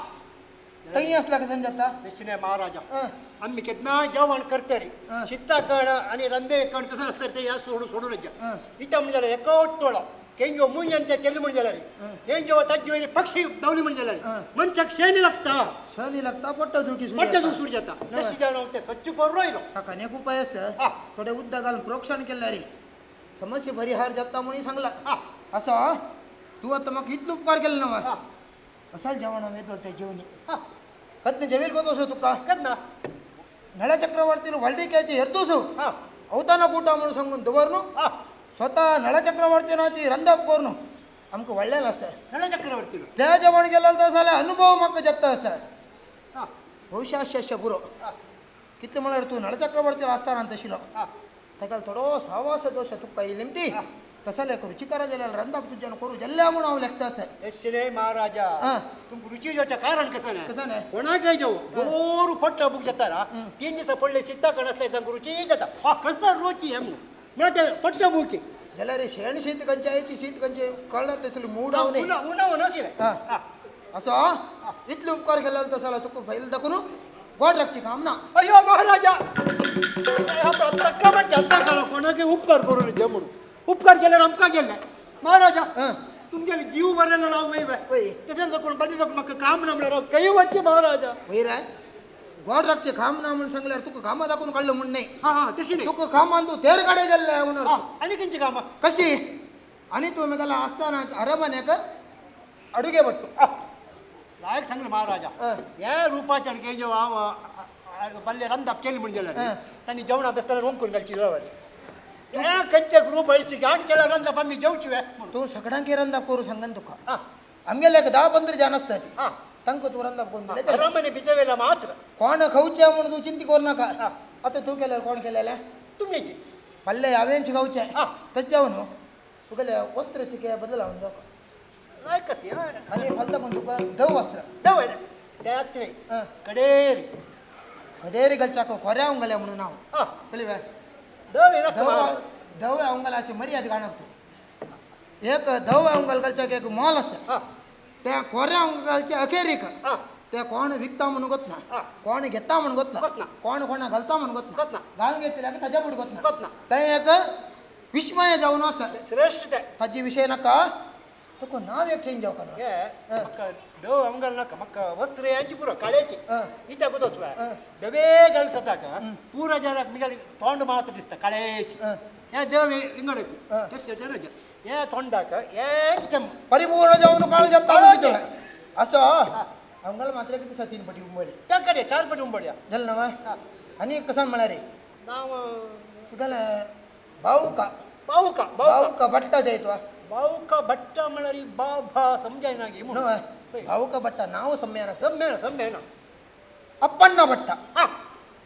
थंय आसला कशें जाता? बेशीने महाराजा हा. आम्ही केन्ना जेवण करतरी हा. शिता कण आणि रंदे कण कसं असतं ते या सोडून सोडून हा. इथं म्हणजे जाल्यार एकोच तोळो केंजो मुंजन ते केल्ले म्हण जाल्यार हेंजो ताजे वयर पक्षी धांवली म्हण जाल्यार हा. मनशाक शेणी लागता. शनी लागता पडटा दुखी. पट्टे दूर जाता तशी जावन ते स्वच्छ करून रोयलो. ताका एक उपाय आसा. हा. थोडे उदक घालून प्रोक्षण केल्यार समस्या परिहार जाता म्हणून सांगला. हा. असो तूं आतां म्हाका इतलो उपकार केलो ना. हा. असाल जेवण हांव येतलो तें जेवणी. हा. कत्ने जेवेल कोतोसो तुका? केन्ना? नळ चक्रवर्तीला व्हडलिकेची हेर्तूसू हा. अवताना कुटा म्हणून सांगून दवरनु हा. स्वतः नळ चक्रवर्तीनाची रंदाप करून आमकां व्हडलें आसा. नळ चक्रवर्ती. त्या जेवण गेल्यार तसो जाल्यार अनुभव म्हाका जाता आसा. हा. भविष्य अशें पुरो. हा. कितलें म्हळ्यार तूं नळ चक्रवर्ती आसतना तशिलो हा. ताका थोडो सावास दोश तुका येयली ती तसले रुचिकार जाल्यार रंदाप तुज्यान करूं जाल्यार म्हूण हांव लेखता आसा. एसने महाराजा हा. तुमकां रुची जावचें कारण कसं न्हय? कसं न्हय? कोणाकय जेव दोर फट्ट बूक जाता ना 3 दिसा पडले शिता कण आसले तांकां रुची जाता. हा कसं रुची हें म्हणून म्हळ्यार ते पट्ट बुकी. जाल्यार शेण शीत खंयचे शीत खंयचे कळना तसले मूड हांव न्ही. उना उना आशिल्लें. हा. असो इतले उपकार केल्यार तसो जाल्यार तुका पयलीं दाखोवन गोड राखची काम ना. अय्यो महाराजा कोणाकय उपकार करून जे म्हणून उपकार केल्यार आमकां गेल्ले महाराजा. हा. तुमगेले जीव बरें ना हांव वय. वय तेच्यान कोण बरें जावन म्हाका काम ना म्हणल्यार हांव खंय वचचें महाराजा? वयर गोड राखचें काम ना म्हणून सांगल्यार तुका कामां दाखोवन काडलो म्हूण न्ही. हा हा तशी न्ही. तुका कामान तूं तेर काडे जाल्लें म्हणून. हा आनी खंयची कामां? कशी आनी तूं मेगेल्या आसतना अरमान्याक अडुगे पडटो. लायक सांगलें महाराजा. हा. ह्या रुपाच्यान केजो हांव बल्ले रंदाप केली म्हण जाल्यार हा. तांणी जेवणा बेसतना ओंकून घालची रवर ह्या खंयचे रूप हळशी आनी केल्यार रंदाप आमी जेवची वे म्हणून. तूं सगळ्यांक रंदाप करूं सांगन तुका. हा. आमगेले एक 10-15 जाण आसतात हा. तांकां तूं रंदाप करून दिलें. अरमाने भितर मात्र कोण खावचें म्हणून तूं चिंता करूं नाका. हा. आतां तूं केल्यार कोण केलेलें? तुमची पल्ले हांवेंच खावचें. हा. तशें जावन न्हू तुगेले वस्त्र चिके बदल हांव जावं लायक कशी आनी फालता पण तुका धव वस्त्र. दवर त्यात न्ही. हा. कडेरी. खडेरी घालच्याक खोऱ्या हांव म्हणून हांव हा. कळ्ळी वे? दव येना. धव धव अंगलाची मर्यादा काणक तूं एक धव अंगल घालच्याक एक मोल आसा. हा. त्या खोऱ्या अंग घालचे अखेरीक हा. ते कोण विकता म्हणून गोतना, हा. कोण घेता म्हणून गोतना, गोतना. कोण कोणा घालता म्हणून गोतना, गोतना. घालून घेतले आमी ताज्या फुडें गोतना. गोतना. तें एक विस्मय जावन आसा. श्रेष्ठ ते. ताजे विशय नाका तुका नांव एक चेंज जावका ना. हे म्हाका दव अंगल नाका म्हाका वस्त्र यांची पुरो काळ्याची. हा. इत्याक गोतोच हा. दवे घाल सताक पुरा जाल्यार मिगेले तोंड मात्र दिसता काळ्याची. हा. हे देव विंगडाची हा. तशें जनज हे तोंडाक हेच चम परिपूर्ण जावन काळ जाता. काळोचे. असो अंगल मात्र किती दिसा 3 पटी उंबळी. त्या कडे 4 पटी उंबड्या. जालें ना. हा. आनी कसं म्हळ्यार रे नांव तुगेलें भाऊका. बाऊका बाऊका. भाऊका भट्टा जाय तुका. बाऊका भट्टा म्हळ्यार बाबा समजायना गी म्हणून. न्हय भाऊका भट्टा नांव सम्मेना. सम्मेना सम्मेना. अप्पण्णा भट्टा. हा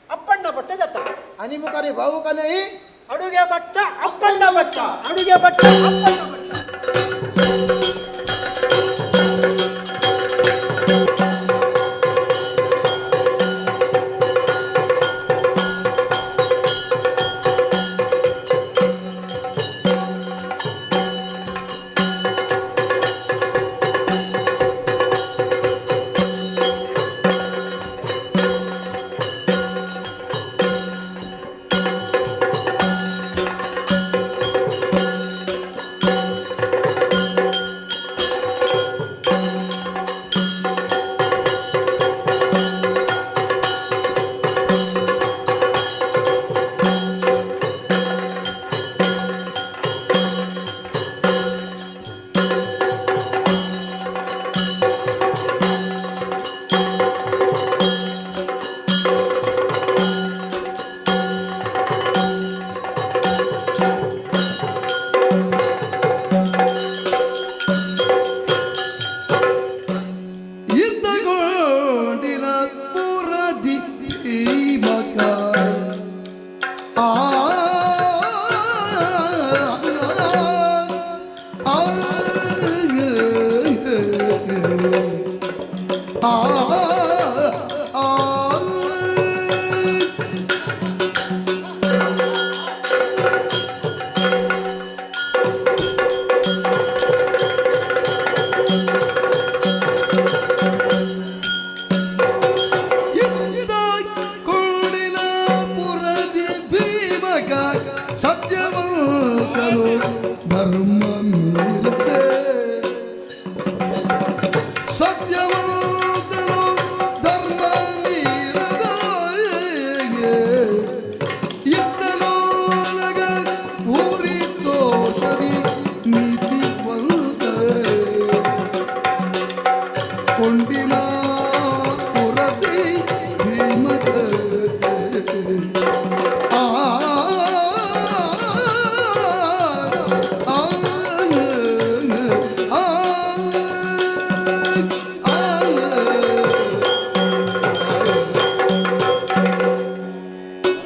अप्पण्ण भट्ट जाता. आनी मुखार भाऊका न्ही अडुगे भट्ट अप्पण्ण भट्ट अडुगे भट्ट अप्पण्ण भट्ट.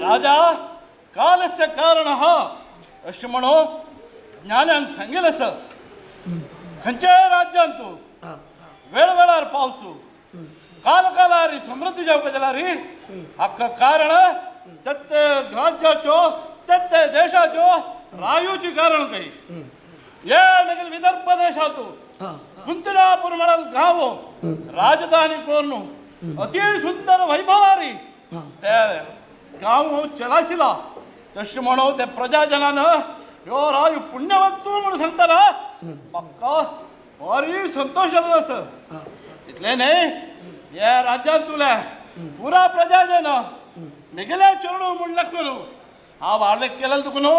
राजा कालस्य कारणः अशें म्हणून ज्ञानान सांगिल्लें आसा. खंयच्याय राज्यांत तूं वेळवेळार पावसू काल कालारी समृद्धी जावपाक जाल्यार हाका कारण ते राज्याच्यो ते देशाच्यो रायूची कारण काही. ये मागीर विदर्भ देशांतू कुंतिनापूर म्हणून गांव राजधानी करून अति सुंदर वैभवारी ते गांव चलाशिला. तशें म्हणून ते प्रजाजनान ह्यो रायू पुण्यवंतू म्हणून सांगताना म्हाका भारी संतोश जालो आसा. इतलें न्हय हे राज्यांत तुले पुरा प्रजाजन मिगेले चेडूं म्हूण लागतो हांव हाडले केलें तुका न्हू.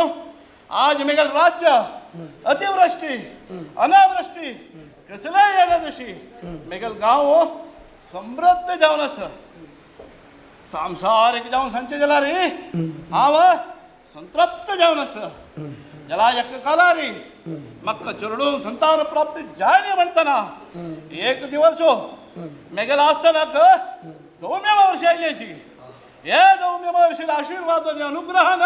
आज मिगेल राज्य अतिवृष्टी अनावृष्टी कसलेय येना तशी मिगेल गांव समृद्ध जावन आसा. सांसारीक जावन सांगचें जाल्यार हांव संतृप्त जावन आसा. जाल्यार एका कालारी म्हाका चेडूं संतान प्राप्ती जायना म्हणटना एक दिवस मेगेल आसतनाक दौम्य महर्षी आयल्याची. हे दौम्य महर्षीला आशीर्वाद आणि अनुग्रहान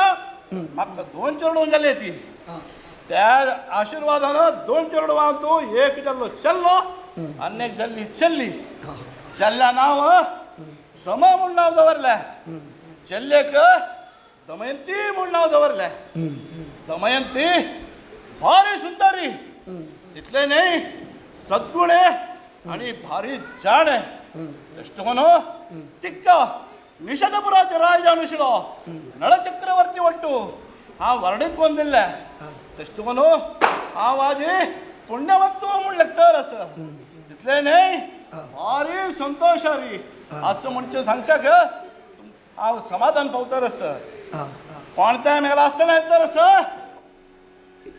म्हाका दोन चेडूं जाले ती. त्या आशीर्वादान दोन चेडवां तूं एक जाल्लो चल्लो आनी एक जाल्ली चल्ली. चल्ल्या नांव दमा म्हूण नांव दवरलें. चल्लेक दमयंती म्हूण नांव दवरलें. दमयंती भारी सुंदरी इतलें न्हय सद्गुणे आनी भारी जाणे. तशें करून तिका निषदपुराचे राय जावन आशिल्लो नळचक्रवर्ती वट्टू हांव वर्णीत कोन्न दिल्लें. तशें करून हांव आज पुण्यवंतू म्हूण लेखतर आसा. तितलें न्हय भारी संतोशारी आसा म्हणचे सांगच्याक हांव समाधान पावतर आसा. कोण तें मेगेलें आसतना येतर आसा.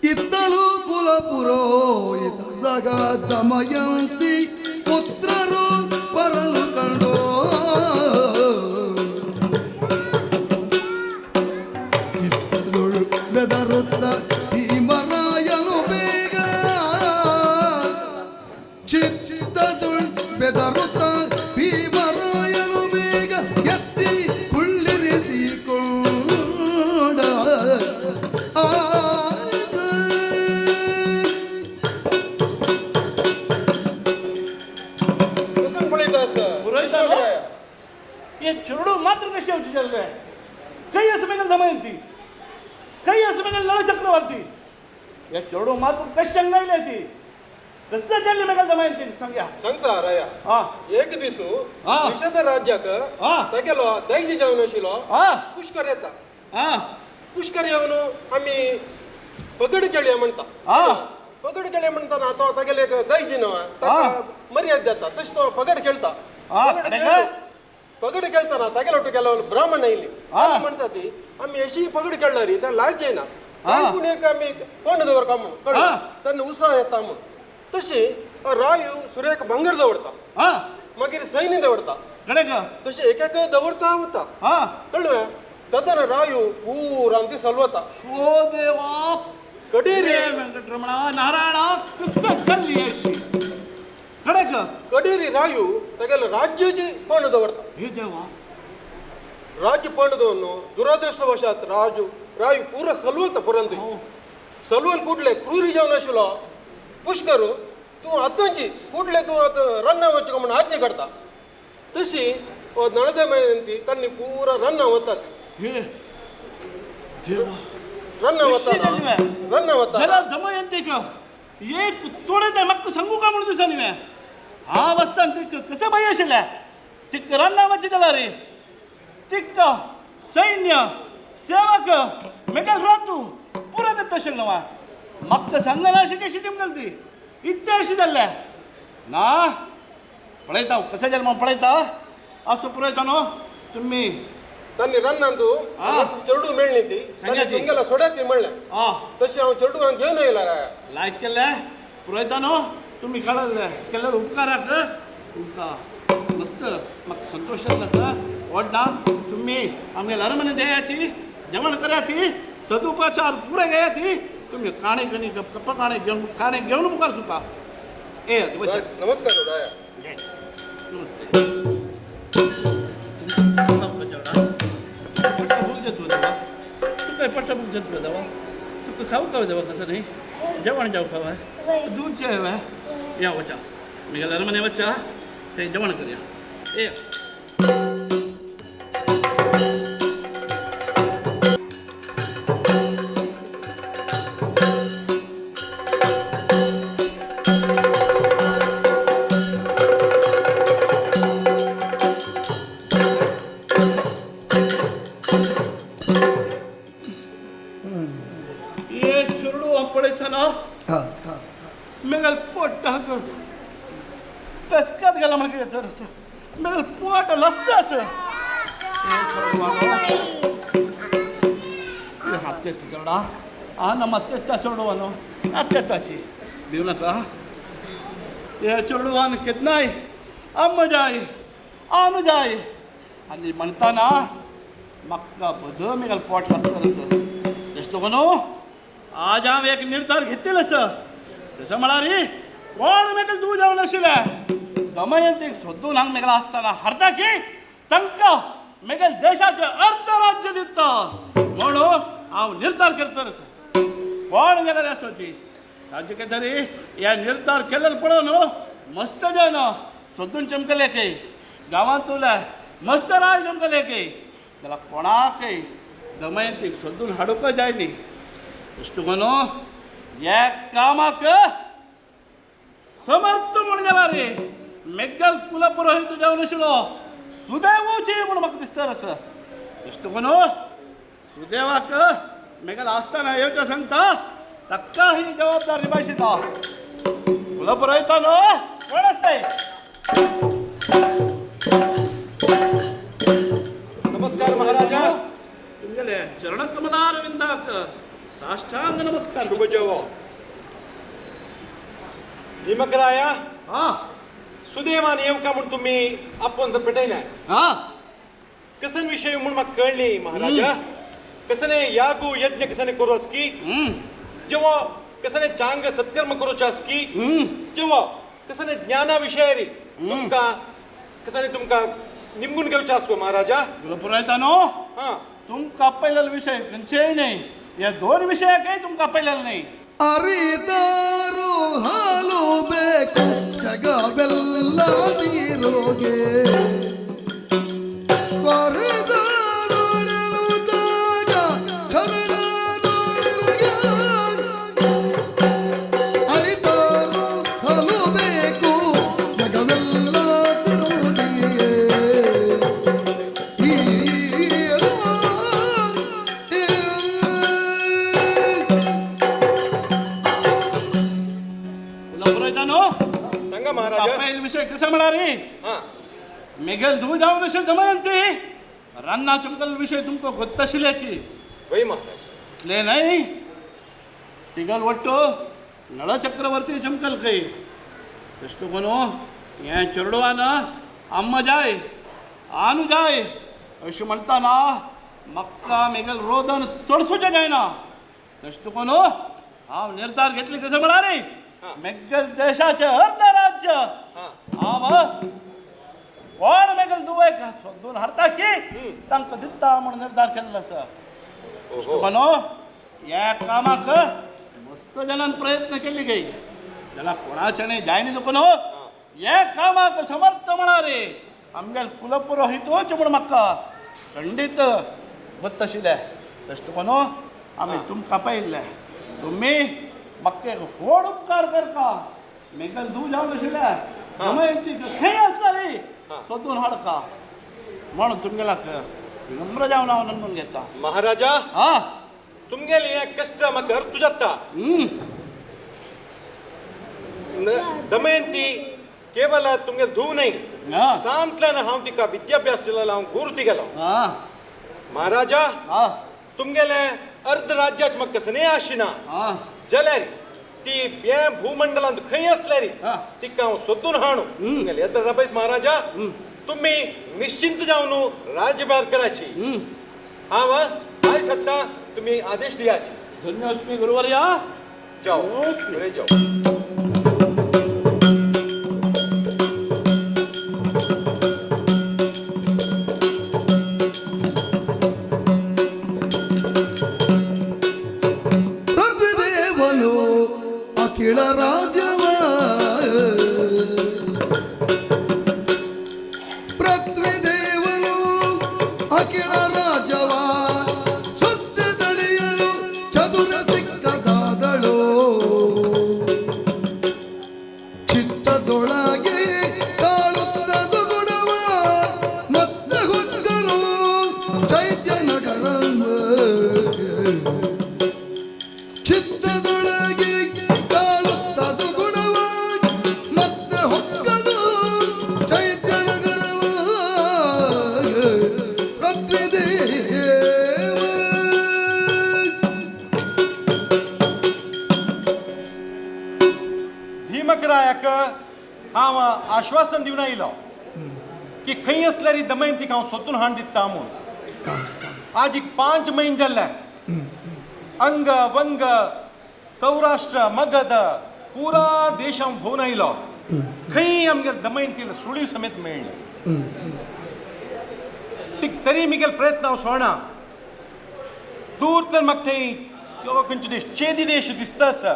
ಇದ್ದಳು ಕುಲ ಪುರೋಹಿತ ಸಗ ದಮಯಂತಿ ಪುತ್ರರು ಬರಲು ಕಂಡೋ ಇದ್ದಳು ಬೆದರುತ್ತ ಭೀಮರಾಯನು ಬೇಗ ಚಿತ್ತದುಳ್ ಬೆದರುತ್ತ ಭೀಮರಾಯನು ಬೇಗ ಎತ್ತಿ ಕುಳ್ಳಿರಿಸಿಕೊಂಡ ಆ. हे चेडूं मात्र कशी येवची जाल्लें खंय आसा मेगेल दमयंती खंय आसा मेगेल नळचक्रवर्ती. हे चेडूं मात्र कशें हांगा ती कसं जाल्ली मेगेल दमयंती सांगया. सांगता राया. एक दीस निषद राज्याक तागेलो दैजी जावन आशिल्लो पुष्कर येता. पुष्कर येवन आमी पगड खेळया म्हणटा. पगड खेळया म्हणटाना तो तागेले एक दैजी न्हू ताका मर्याद जाता तशें तो पगड खेळटा. पगड खेळताना तागेलो गेलो ब्राह्मण आयली म्हणटा ती आमी अशी पगड खेळणार त्या लाज जायना पूण एक आमी कोण दवरका म्हणून कळ्ळें तेन्ना उत्साह येता म्हणून. तशी रायू सुर्याक भांगर दवरता मागीर सैन्य दवरता तशें एक एक दवरता वता कळ्ळें. तदन रायू पूरा ती सलवता. ओ देवा कडेरी वेंकटरमणा नारायणा कसं चल्ली अशी कडेक कडेरी रायू तागेलो राज्याची पण दवरता. हे देवा राज्य पण दवरून दुरदृष्टवशात राजू रायू पुरा सलवता पुरंत सलवून कुडले क्रुरी जावन आशिल्लो पुष्कर तूं आतांची कुडले तूं आतां रन्ना वचूं म्हणून आज्ञा करता. तशी नळदमयंती तांणी पुरा रन्ना वतात. रन्ना वता रन्ना वता दमयंतीक एक तोडे ते म्हाका सांगू का म्हणून दिसा न्ही हांव आसतना तिका कसं भंय आशिल्लें. तिका रन्ना वचीत जाल्यार तिका सैन्य सेवक मेगेल रातू पुरो दिता आशिल्लें न्हू. म्हाका सांगना अशी कशी टिमगल ती इतलें अशें जाल्लें ना. पळयता कशें जालें म्हणून पळयता असो पुरयता न्हू तुमी तांणी रन्नान तूं चेडूं मेळ्ळी ती तुमगेला सोड्यात ती म्हणलें तशें हांव चेडूं घेवन येयला राया लायक केल्लें पुरयता न्हू तुमी कळ्ळें केल्ल्या उपकाराक तुमकां मस्त म्हाका संतोश जाता आसा. व्हडना तुमी आमगे अरमने देयाची जेवण कराची सदुपचार पुरे घेयाची तुमी काणे कणी कप्पा काणे घेवन काणे घेवन मुखार सुका. ए नमस्कार राया. नमस्ते. पोटा बुक देवा तुका खाऊ खाऊ देवा कसं नाही जेवण जाऊ खावा दूध जेव या वचा मेगेल्या अरमाने वचा ते जेवण करया ए. मेगल पोटाक पेस्कात गेला म्हाका तर मेगल पोट लसताच. चोडा आ ना तेचा चोडवानो तेचाची भिव नाका. हे चेडवान केन्नाय आम जाय आम जाय आनी म्हणटाना म्हाका बद मेगल पोट लसता. तशें न्हू आज हांव एक निर्धार घेतिल्लो आसा. तशें म्हळ्यार कोण मेगेल दूद जावन आशिल्लें दमयंतीक सोदून हांगा मेगेल आसतना हाडटा की तांकां मेगेल देशाचें अर्द राज्य दिता म्हणून हांव निर्धार करतलो. कोण जाल्यार आसोची ताजे कितें तरी ह्या निर्धार केल्लो पळोवन न्हू मस्त जावन सोदून चमकले की गांवांत उरले मस्त राय चमकले की जाल्यार कोणाकय दमयंतीक सोदून हाडूंक जाय न्ही. तशें तुका न्हू ह्या कामाक समर्थ म्हूण गेला रे मेगल कुलपुरोहित जावन आशिल्लो सुदैवूची म्हूण म्हाका दिसता आसा. तशें तुका न्हू सुदैवाक मेगल आसतना येवचें सांगता ताका ही जबाबदारी निभायशिता. कुलपुरोहितानो कोण आसताय. नमस्कार महाराजा. तुमगेले चरणकमलारविंदाक साष्टांग नमस्कार. शुभ जेवो भीमकराया. हा सुदैवान येवका म्हूण तुमी आपोवन पेटयलाय. हा कसन विशय म्हूण म्हाका कळ्ळी महाराजा. कसने यागू यज्ञ कसने करू आसकी जेव्हा कसने चांग सत्कर्म करूचे आसकी जेव्हा कसने ज्ञाना विशय तुमकां कसने तुमकां निमगून घेवचे आसको महाराजा. कुलपुरोहितानो हा तुमकां आपयलेलो विशय खंयचेय न्हय या दोन विशयाकय तुमकां आपयलेलो न्हय. ಅರಿದಾರು ಹಾಲು ಬೇಕು ಜಗವೆಲ್ಲ ನೀರೋಗೆ ಕೊರಿದಾರುಳಲುದಾಗ ಕರುಣಾದೊಳಗೆ ಅರಿದಾರು ಹಾಲು ಬೇಕು ಜಗವೆಲ್ಲ ತಿರುಗಿಯೇ सांगा महाराजा. विषय कसं म्हणारी मेगेल धू जावन असेल दमयंती रान्ना चमकल विषय तुमकां गोत्त आशिल्ल्याची वय महाराज. इतले न्हय तिगल वट्टो नळ चक्रवर्ती चमकल खंय. तशें तुका न्हू हें चेडवान आम्मा जाय आनू जाय अशें म्हणटाना म्हाका मेगेल रोदन चडसूचें जायना. तशें तुका न्हू हांव निर्धार घेतले कसं म्हळ्यार मेगेल देशाचें अर्द राज्य हांव कोण मेगेल दुवैक सोदून हाडटा की तांकां दिता म्हूण निर्धार केल्लो आसा. तुका न्हू ह्या कामाक मस्त जाणान प्रयत्न केल्ले गे जाल्यार कोणाच्यान जायना तुका न्हू ह्या कामाक समर्थ म्हळ्यार आमगेल कुलपुरोहितूच म्हूण म्हाका खंडीत गोत्त आशिल्लें. तशें तुका न्हू आमी तुमकां पळयल्लें तुमी म्हाका एक व्हड उपकार करता मेगेल धूव जावन आशिल्लें दमयंती खंय आसताली सोदून हाडका म्हणून तुमगेल्याक विनम्र जावन हांव नमून घेता महाराजा. हा तुमगेले हे कश्ट म्हाका अर्थ जाता. दमयंती केवल तुमगे धूव न्हय सांतल्यान हांव तिका विद्याभ्यास दिलो हांव गुरू तिगेलो. महाराजा तुमगेले अर्ध राज्याच म्हाका कसने आशिना जाल्यार ती हे भूमंडलांत खंय आसल्यार तिका हांव सोदून हाणू. रबयत महाराजा तुमी निश्चिंत जावन राज्यभार कराची. हांव आयज हाडटा तुमी आदेश दियाची. धन्योस्मी गुरुवर्या. जाओ बरें जाओ. ಅಖಿಳ ರಾಜವ ಸುತ್ತಿದಳಿಯಲು ಚದುರ ಸಿಕ್ಕದಾದಳು ಚಿತ್ತದೊಳಗೆ ತಾಳುತ್ತದು ಗುಣವ ಮತ್ತೆ ಹೊಕ್ಕನು ಚೈತ್ಯ ನಗರ ಚಿತ್ತದೊಳಗೆ ತಾಳುತ್ತದು ಗುಣವ ಮತ್ತೆ ಹೊಕ್ಕನು ಚೈತ್ಯ ನಗರವ ಪೃಥ್ವಿದೇವ. भीमकरायाक हांव आश्वासन दिवन आयलो की खंय आसल्यार दमयंतीक हांव सोदून हाण दिता म्हूण. आज एक 5 म्हयने जाल्ले अंग वंग सौराष्ट्र मगध पुरा देश हांव भोंवन आयलो, खंय आमगे दमयंतीला सुळी समेत मेळ्ळें. ती तरी मिगेल प्रयत्न हांव सोडना. दूर तर म्हाका थंय यो खंयचो देश चेदी देश दिसता आसा,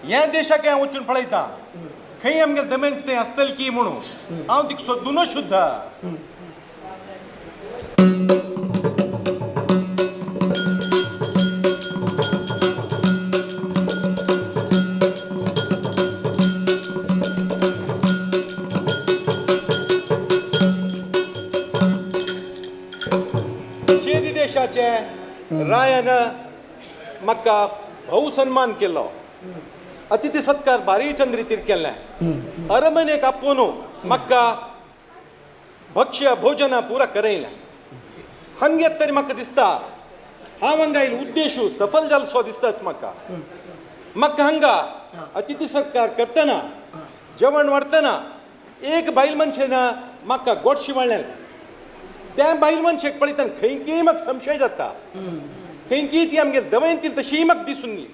ह्या देशाक हांव वचून पळयता खंय आमगे दमयंती थंय आसतली की म्हणून हांव तिका सोदूनच शुद्धा. चेदी देशाचे रायान म्हाका भोव सन्मान केलो, अतिथी सत्कार भारी चंद रितीर केल्लें. अरमनेक आपोवन म्हाका भक्ष्य भोजन पुरा करयलें. हांगा तरी म्हाका दिसता हांव हांगा आयिल्लो उद्देश सफल जालो सो दिसताच म्हाका. म्हाका हांगा अतिथी सत्कार करतना जेवण वाडटना एक बायल मनशेन म्हाका गोडशी वाडलें. त्या बायल मनशेक पळयतना खंयकीय म्हाका संशय जाता, खंयकी ती आमगे दमयंती तशीय म्हाका दिसून गेली.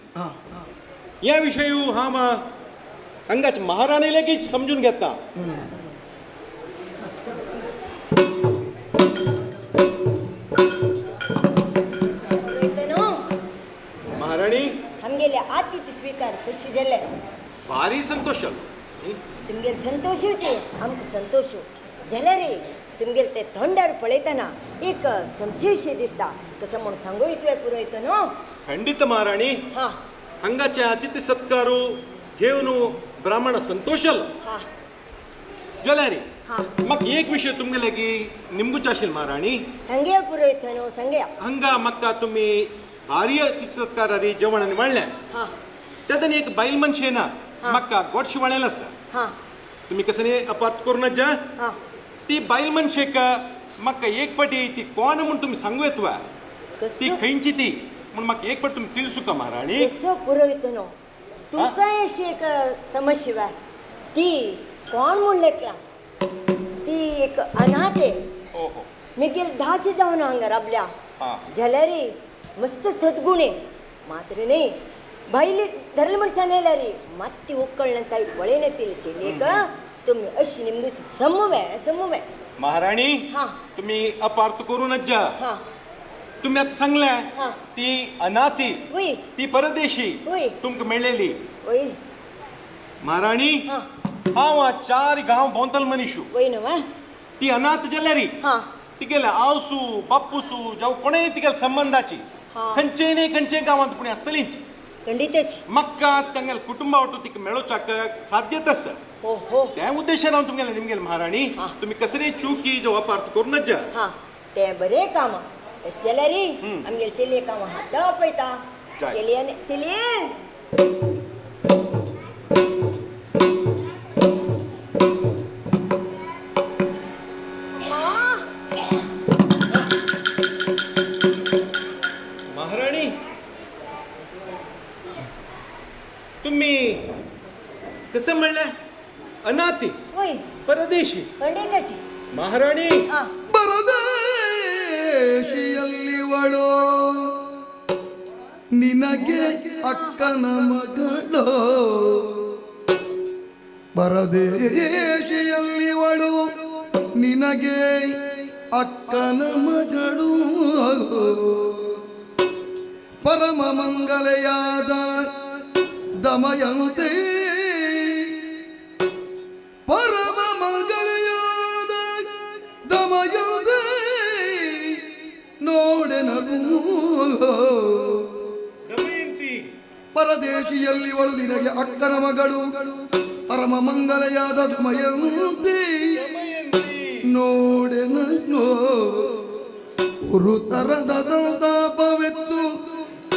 ह्या विशयू हांव हांगाच महाराणी लेगीत समजून घेता. महाराणी आमगेले आतिथ्य स्वीकार खुशी जाले, भारी संतोष जालो. तुमगेले संतोशूचे आमकां संतोश जाल्यार रे तुमगेले ते तोंडार पळयतना एक संशयशें दिसता, कसो म्हूण सांगू इतलें पुरोयत न्हू. खंडित महाराणी, हां हांगाचे अतिथी सत्कारू घेवन ब्राह्मण संतोष जालो. हां जाल्यार हां म्हाका एक विशय तुमगे लागीं निमगूच आशिल्लो महाराणी. सांगया पुरोयत न्हू, सांगया. हांगा म्हाका तुमी भारी अतिथी सत्कारारी जेवण आनी वाडलें, हां तेन्ना एक बायल मनशेन म्हाका गोडशी वाळेल आसा. हां तुमी कसं अपार्थ करूं नज. हां ती बायल मनशेक म्हाका एक पाटी ती कोण म्हूण तुमी सांगू येत वा, ती कसो खंयची ती म्हूण म्हाका एक पाटी तुमी तिळसुका महाराणी. कसो पुरोयत न्हू, तुमकां अशी एक समस्या ती कोण म्हूण लेखला, ती एक अनाथे ओहो मिगेल दासी जावन हांगा राबल्या हां जाल्यार मस्त सद्गुणे मात्र न्ही भायली धरले मनशान येयल्यार मात्ती उकळ्ळें ताई पळयन ती चेडयेक तुमी अशी निमगूची समवे समवे. महाराणी हां तुमी अपार्थ करूं नज. हां तुमी आतां सांगलें हां ती अनाथी वय ती परदेशी वय तुमकां मेळ्ळेली. वय महाराणी हां हांव 4 गांव भोंवतलो मनीशू. वय न्हू. ती अनाथ जाल्यार हां तिगेले आवसू बाप्पूसू जावं कोणेय तिगेले संबंदाची हां. खंयचे न्ही खंयचे गांवांत पुणी आसतलीच. खंडितच म्हाका तांगेले कुटुंबा वटून तिका मेळोवच्याक साध्यत आसा. हो हो त्या उद्देशान हांव तुमगेले निमगेले महाराणी हां. तुमी कसली चुकी जो वापार्थ करूं नज. हां तें बरें काम तशें जाल्यार आमगेले चलयेक हांव हाता पळयता. जाय. चलयेन चलये महाराणी तुम्ही कसं म्हणलं अनाथी वय परदेशी. खंडितच. महाराणी हां ಪರದೇಶಿಯಲ್ಲಿವಳು ನಿನಗೆ ಅಕ್ಕನ ಮಗಳು, ಪರದೇಶಿಯಲ್ಲಿವಳು ನಿನಗೆ ಅಕ್ಕನ ಮಗಳು, ಪರಮ ಮಂಗಲೆಯಾದ ದಮಯಂತಿ, ಪರಮ ಮಂಗಲೆಯಾದ ದಮಯಂತಿ, ಪರದೇಶಿಯಲ್ಲಿವಳು ನಿನಗೆ ಅಕ್ಕನ ಮಗಳು ಪರಮ ಮಂಗಲೆಯಾದ ದಮಯಂತಿ ನೋಡೆನೋ ಉರುತರದ ತಾಪವೆತ್ತು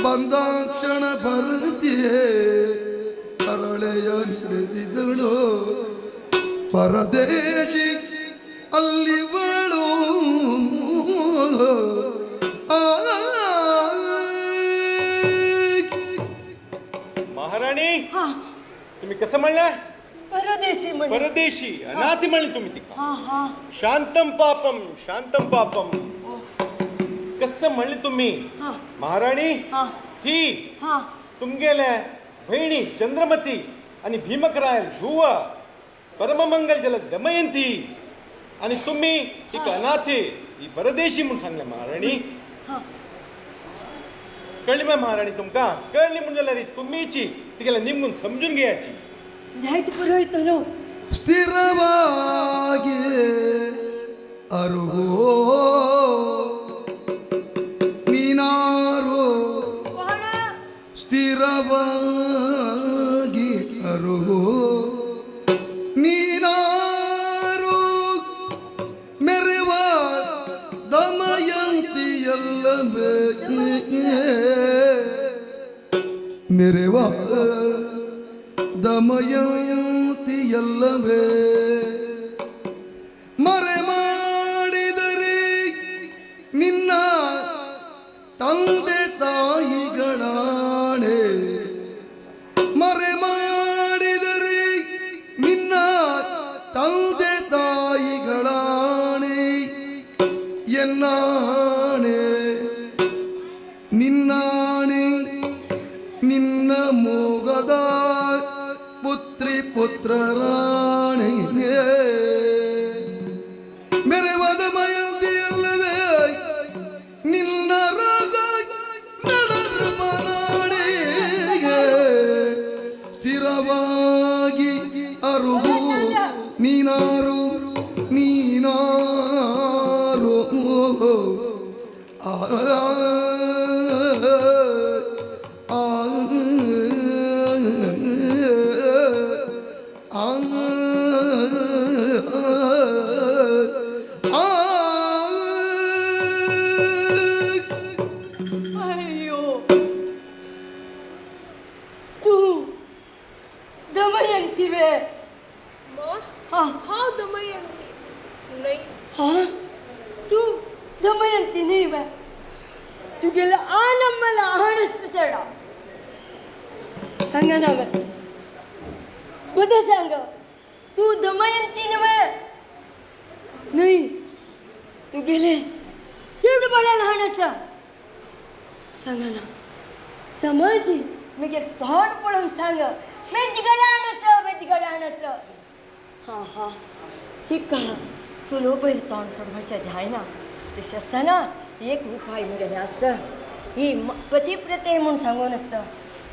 ಬಂದಾಕ್ಷಣ ಬರುತ್ತಿಯೇ ತರಳೆಯ ನಡೆಸಿದಳು ಪರದೇಶಿ ಅಲ್ಲಿವಳು. महाराणी, तुम्ही कसं म्हणलं? परदेशी म्हणे. परदेशी अनाथी म्हणली तुम्ही तिका. हा हा. शांतम पापम शांतम पापम कसं म्हणले तुम्ही? हा. महाराणी, हा. ही हा. तुमगेले बहिणी चंद्रमती आणि भीमकरायल धुव परममंगल जल दमयंती आणि तुम्ही एक अनाथे ही परदेशी म्हणून सांगले महाराणी. कळली मग महाराणी तुमका? कळली म्हणून जाल्यार तुम्हीची तिगेले निमगून समजून घेयाची. जायत पुरोहित न्हू. ಸ್ಥಿರವಾಗಿ ಅರುಹೋ ನೀನಾರು, ಸ್ಥಿರವಾಗಿ ಅರುಹೋ ನೀನಾರು, ಮೆರೆವ ದಮಯಂತಿಯಲ್ಲವೇ, ಮೆರೆವ ದಮಯಂತಿಯಲ್ಲವೇ. ಮರೆ ಮಾಡಿದರೆ ನಿನ್ನ ತಂದೆ ತಾಯಿಗಳಾಣೆ, ಮರೆ ಮಾಡಿದರೆ ನಿನ್ನ ತಂದೆ ತಾಯಿಗಳಾಣೆ, ಎನ್ನಾಣೆ ನಿನ್ನಾಣೆ ನಿನ್ನ ಮೋಗದ ಪುತ್ರಿ ಪುತ್ರರಾಣೆ, ಮೆರೆವದ ಮಯಂತಿಯಲ್ಲವೇ ನಿನ್ನ ರಾಗ ನಳರ್ಮನಾಡೆಗೆ. ಸ್ಥಿರವಾಗಿ ಅರುಹು ನೀನಾರು ನೀನಾರು. ಆ ಆ ಆ ಆ. अय्यो, तू दमयंती वे? माँ, हा. हांव दमयंती न्हय. हा, तू दमयंती न्ही वे? तुगेले आनंद आहाण चेडा सांगा ना वे, बरें सांग, तू दमयंती न्हय? न्हय, तुगेले चेडूं म्हळ्यार ल्हान आसा. सांगा ना समज, मागीर तोंड पळोवन सांग, मेजगळान आसा, मेजगळान आसा. हां हां, हिका सुलो पयर तोंड सोडपाचें जायना. तशें आसतना एक उपाय मगेले आसा. ही पतिप्रते म्हूण सांगून आसता.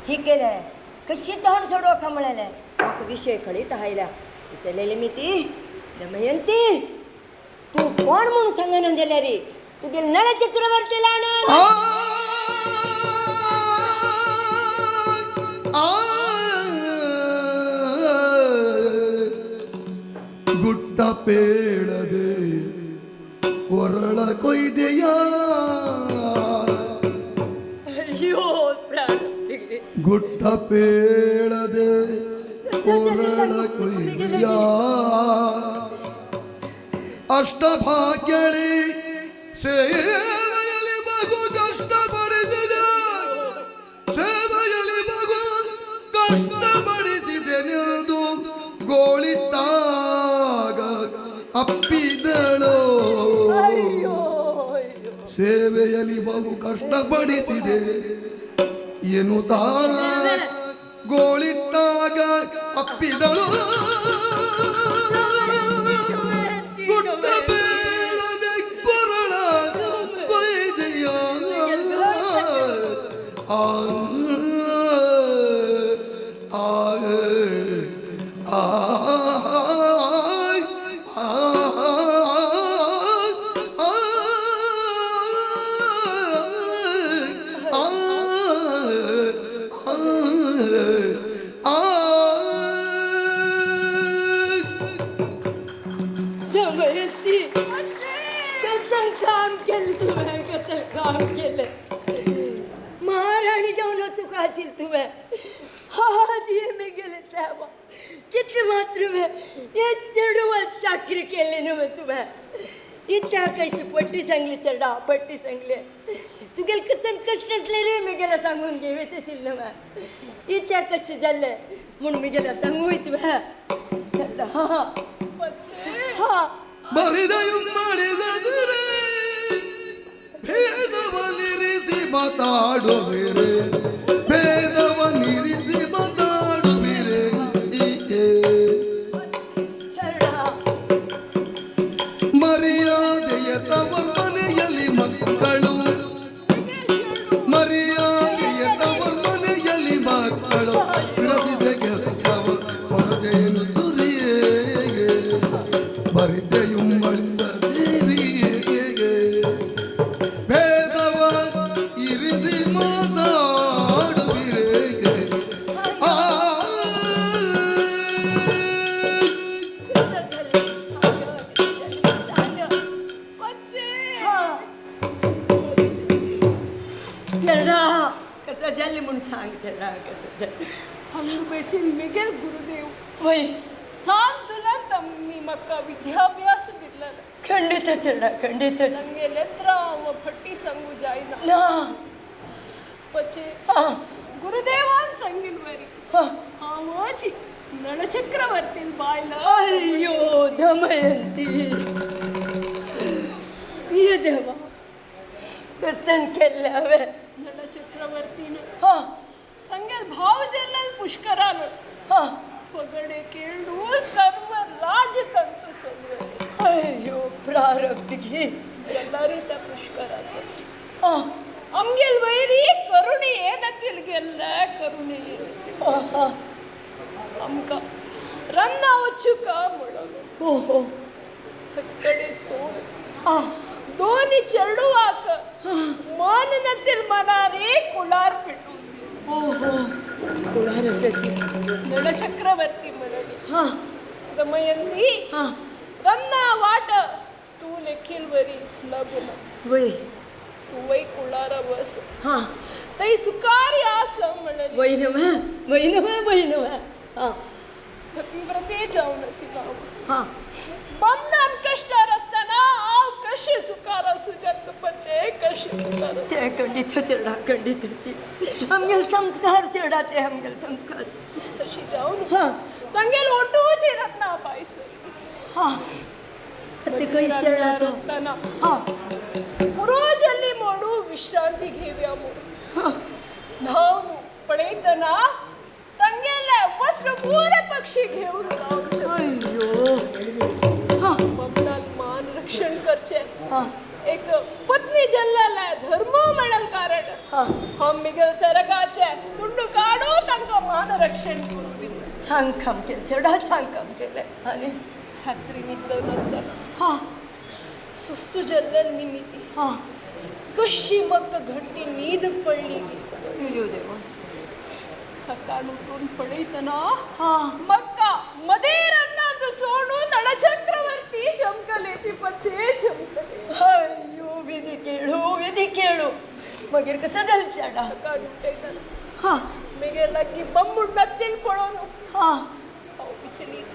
ही केलें कशी तोंड सोडोवप म्हळेलें म्हाका विशय कळीत आयल्या. विचारलेली मी ती दमयंती, तूं कोण म्हूण सांगना जाल्यार तुगेले नळ चक्रवर्ती ल्हान. ಗುಡ್ಡ ಪೇಳದೆ ಕೊರಳ ಕೊಯ್ದೆಯ, ಅಯ್ಯೋ ಪ್ರಾಣ. ಗುಡ್ಡ ಪೇಳದೆ ಕೊರಳ ಕೊಯ್ದೆಯ, ಅಷ್ಟಭಾಗ್ಯಳಿ ಸೇವೆಯಲ್ಲಿ ಬಹು ಕಷ್ಟಪಡಿಸಿದೆ, ಸೇವೆಯಲ್ಲಿ ಬಹು ಕಷ್ಟಪಡಿಸಿದೆನೆಂದು ಗೋಳಿಟ್ಟಾಗ ಅಪ್ಪಿದಳು. ಅಯ್ಯೋ ಅಯ್ಯೋ. ಸೇವೆಯಲ್ಲಿ ಬಹು ಕಷ್ಟಪಡಿಸಿದೆ ಎನ್ನುತ್ತಾ ಗೋಳಿಟ್ಟಾಗ ಅಪ್ಪಿದಳು. ಗುಡ್ಡ ಬೇಳದೆ ಕೊರಳ ಕೊಯ್ದೆಯ. ಆ ಆ ಆ ಆ ಆ. काम केलें. महाराणी जावन वचूंक आशिल्लें तुवें. हाजी मेगेले सायबा कितले मात्र हे चेडवा चाकरी केली न्हू तुवें. इत्या कशी पट्टी सांगली चेडा पट्टी सांगली. तुगेले कसन कशें आसलें रे मेगेले सांगून घेवचें आशिल्लें न्हू. इत्या कशें जाल्लें म्हूण मेगेले सांगूय तुवें. हा ಬರಿದೆಯುಮ್ಮಡಿದರೆ ಭೇದವನಿರಿಸಿ ಮಾತಾಡುವಿರೆ, ಭೇದವನಿರಿಸಿ ಮಾತಾಡುವಿರೆ. ಮರ್ಯಾದೆಯ ತವರ್ ಮನೆಯಲ್ಲಿ ಮಕ್ಕಳು, ಮರ್ಯಾದೆಯ ತವರ್ ಮನೆಯಲ್ಲಿ ಮಕ್ಕಳು ವಿರಸಿದ ಕೆಲಸವ ಹೊರದೇನು ದುರಿಯೇ ಬರಿದೆಯುಮ್ಮಳಿದರಿಯೇ ಭೇದವ ಇರಿಸಿ ಮಾತಾಡುವಿರೆ. ಆ कसं जालें म्हूण सांग चेडा कसं जालें. हंग बेसिन मिगेल गुरुदेव वय सांतला तम्मी मक्का विद्याभ्यास दिल्लल. ಖಂಡಿತ ಚೇಡ ಖಂಡಿತ. ನಂಗೆ ಲೆತ್ರ ಅವ ಫಟ್ಟಿ ಸಂಗು ಜಾಯಿನ ನಾ ಪಚೆ ಗುರುದೇವಾನ್ ಸಂಗಿಲ್ ವರಿ ಹಾವೋಚಿ ನಳಚಕ್ರವರ್ತಿನ್ ಬಾಯ್ಲ. ಅಯ್ಯೋ ದಮಯಂತಿ ಈ ದೇವ ಕಸನ್ केल्लें हांवें. ನಳಚಕ್ರವರ್ತಿನ ಸಂಗಲ್ ಭಾವ ಜಲ್ಲಲ್ ಪುಷ್ಕರಾನು ಪಗಡೆ ಕೇಳು ಸರ್ವ ರಾಜತಂತು ಸೊಲ್ವೆ. ಅಯ್ಯೋ ಪ್ರಾರಬ್ಧಿಗೆ ಎಲ್ಲರಿತ ಪುಷ್ಕರ ಅಮ್ಗೆಲ್ ವೈರಿ ಕರುಣೆ ಏನತ್ತಿಲ್ಗೆಲ್ಲ ಕರುಣೆ ಏನತ್ತಿಲ್ ಅಮ್ಕ ರನ್ನ ಒಚ್ಚುಕ ಮುಳಗು ಸಕ್ಕಡೆ ಸೋಳು ದೋನಿ ಚೆರಡುವಾಕ ಮಾನನತ್ತಿಲ್ ಮನಾರೇ ಕುಳಾರ್ ಪಿಟ್ಟು. ನಳ ಚಕ್ರವರ್ತಿ ಮಳಲಿ ದಮಯಂತಿ ರನ್ನ ವಾಟ ತೂ ಲೆಕ್ಕಿಲ್ ವರಿ ಸುಲಭನ ತೂ ವೈ ಕುಳಾರ ಬಸ್ ತೈ ಸುಕಾರಿ ಆಸ ಮಳಲಿ. ವೈನವ ವೈನವ ವೈನವ ಪತಿವ್ರತೆ जाऊन सिलाव बमनान कष्ट रस्ताना आव कशे सुकार सुजत पचे कशे सुकार. ते खंडित चेडा खंडित आमगेल संस्कार चेडा ते आमगेल संस्कार तशी जाऊन तंगेल ओटूची रत्ना पायस. ते कशी चेडा तो रोज ಅಲ್ಲಿ मोಡು ವಿಶ್ರಾಂತಿ घेव्या मोಡು धाव पळयतना ತಂಗೆಲ್ಲ वस्त्र पूर पक्षी घेऊन अय्यो बमनान मान रक्षण करचे एक पत्नी जल्लाला धर्म म्हणल कारण हम मिगल सरगाचे तुंडू काडू तांकां मान रक्षण करू दिलें. छान काम केलें चेडा छान काम केलें. आनी रात्री न्हिदलो नासतना सुस्तू जल्लल निमिती कशी मक्क घट्टी न्हीद पडली. अय्यो देवा. सकाळ उठून पळयतना मक्का मदेरन्नांत सोडू नळचक्रवर्ती जमकलेची पचे जमकले. अय्यो विधी केळू विधी केळू मगेर कसं जालें चेडा. सकाळ उठयतना मगेर लागीं बम्बूड नत्तीन पळोवन हांव विचलीत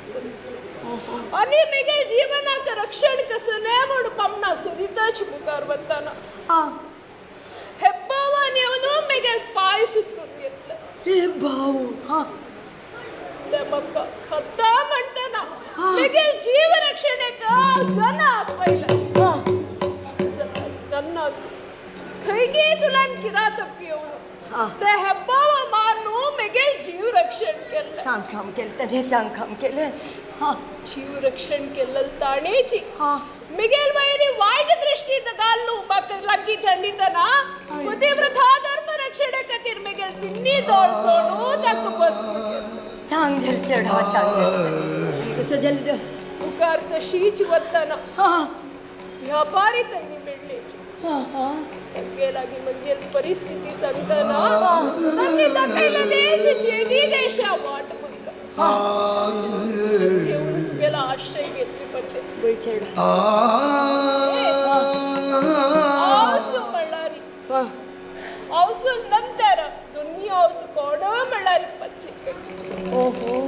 आनी मगेर जीवनाक रक्षण कसं न्हय म्हूण बामणा सोदीतच मुखार वतना हेब्बावान येवन मगेर पांय सुकून घेतले. हे भाऊ ते मक्का खता म्हणटना मगेर जीव रक्षणेक जन आपयले. जना खंयगी तुलान किरात येवन ते हेब्बावा मारून मगेर जीव रक्षण केलें. छान काम केलें ताणें छान काम केलें. जीव रक्षण केल्लें ताणेची मिगेल वयरी वायट दृष्टी घालू म्हाका लागीं थंडितना पतिव्रता धर्म रक्षणे खातीर मिगेल तिन्नी दोळ सोडू ताका बस. छान जालें चेडा छान जालें. कसं जालें मुखार तशीच वतना व्यापारी तांणी मेळ्ळेची तांगे लागीं मगेल परिस्थिती सांगतना तांणी दाखयलें चेदी देशा वाट म्हाका घेवन तुगेलो आश्रय घेतली पचे. चेडा आसू म्हणल्यार अवसून नंतर दोन्ही हांव कोण म्हणल्यार पच्चे ओहो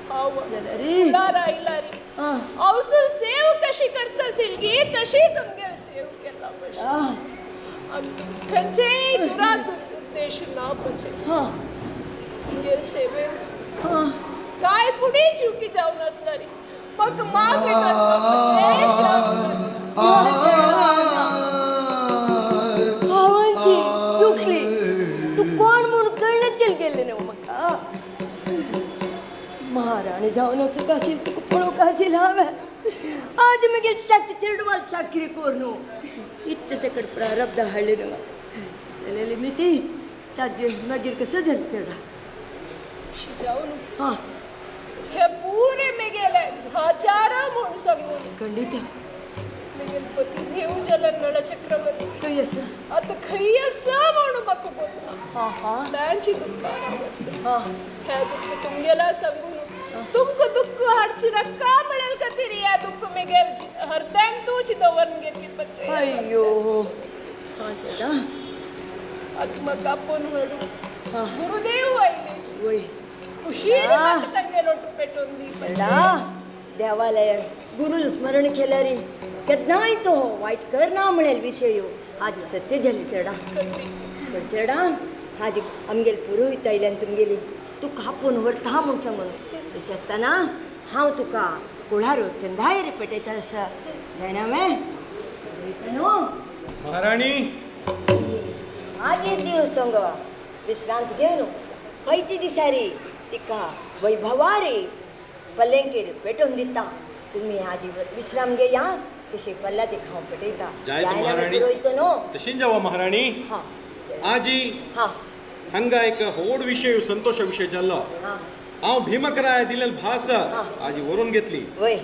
हांव जाल्यारी कुळारा आयलारी अवसून सेव कशी करता सिलगी तशी तुमगेल सेव केला पशे आनी खंयचेय दुरात उद्देश ना पचे तुमगेल सेवे काय पुढे चुकी जावन आसणारी मग माग अवंती चुकली तू कोण म्हणून कळण्यात गेले ना म्हाका महाराणी जावन तुका आशिल तुका पळोवंक आशिल हांवें आज मागीर चाक चेडवाल चाकरी करून इतले सकट प्रारब्ध हाडले न्हू जालेली मी ती ताजे मागीर कसं जालें चेडा जावन हां हे पुरे मेगेले भाचारा म्हूण सांगून खंडीत मेगेल पती देव जलन नळ चक्रवर्ती खंय आसा आतां खंय आसा म्हणून म्हाका गोतना हां हां तांची दुख्खां आसा हां ह्या दुःख तुमगेला सांगून तुमकां दुःख हाडची नाका म्हणेल खातीर ह्या दुःख मेगेल हरद्यांक तूच दवरून घेतली पचे अय्यो हां चेडा आतां म्हाका आपोवन हाडू हां गुरुदेव आयले वय खुशीन म्हाका तांगेलो पेटोवन दी चेडा देवालय गुरु स्मरण केल्यारी केन्नाय तो वायट करना म्हणेल विशय आज सत्य जाली चेडा पण चेडा आज आमगेल पुरोहित आयल्यान तुमगेली तुका आपोवन व्हरता म्हूण सांगून तशें आसतना हांव तुका कुळारो चंदायर पेटयता आसा जायना मे पुरोहित न्हू महाराणी आज एक दिवस सांग विश्रांत घेवन खंयचे दिसारी तिका वैभवारी पल्लेंकेर पेटोवन दिता तुमी आजी विश्राम घेया तशें पल्ला तिका हांव पेटयता जायत जायना महाराणी. पुरोहित न्हू तशीं जावा महाराणी हां आजी हां हांगा एक व्हड विशय संतोष विशय जाल्लो हां हांव भीमकराय दिलेल भास हा. आजी वरून घेतली वय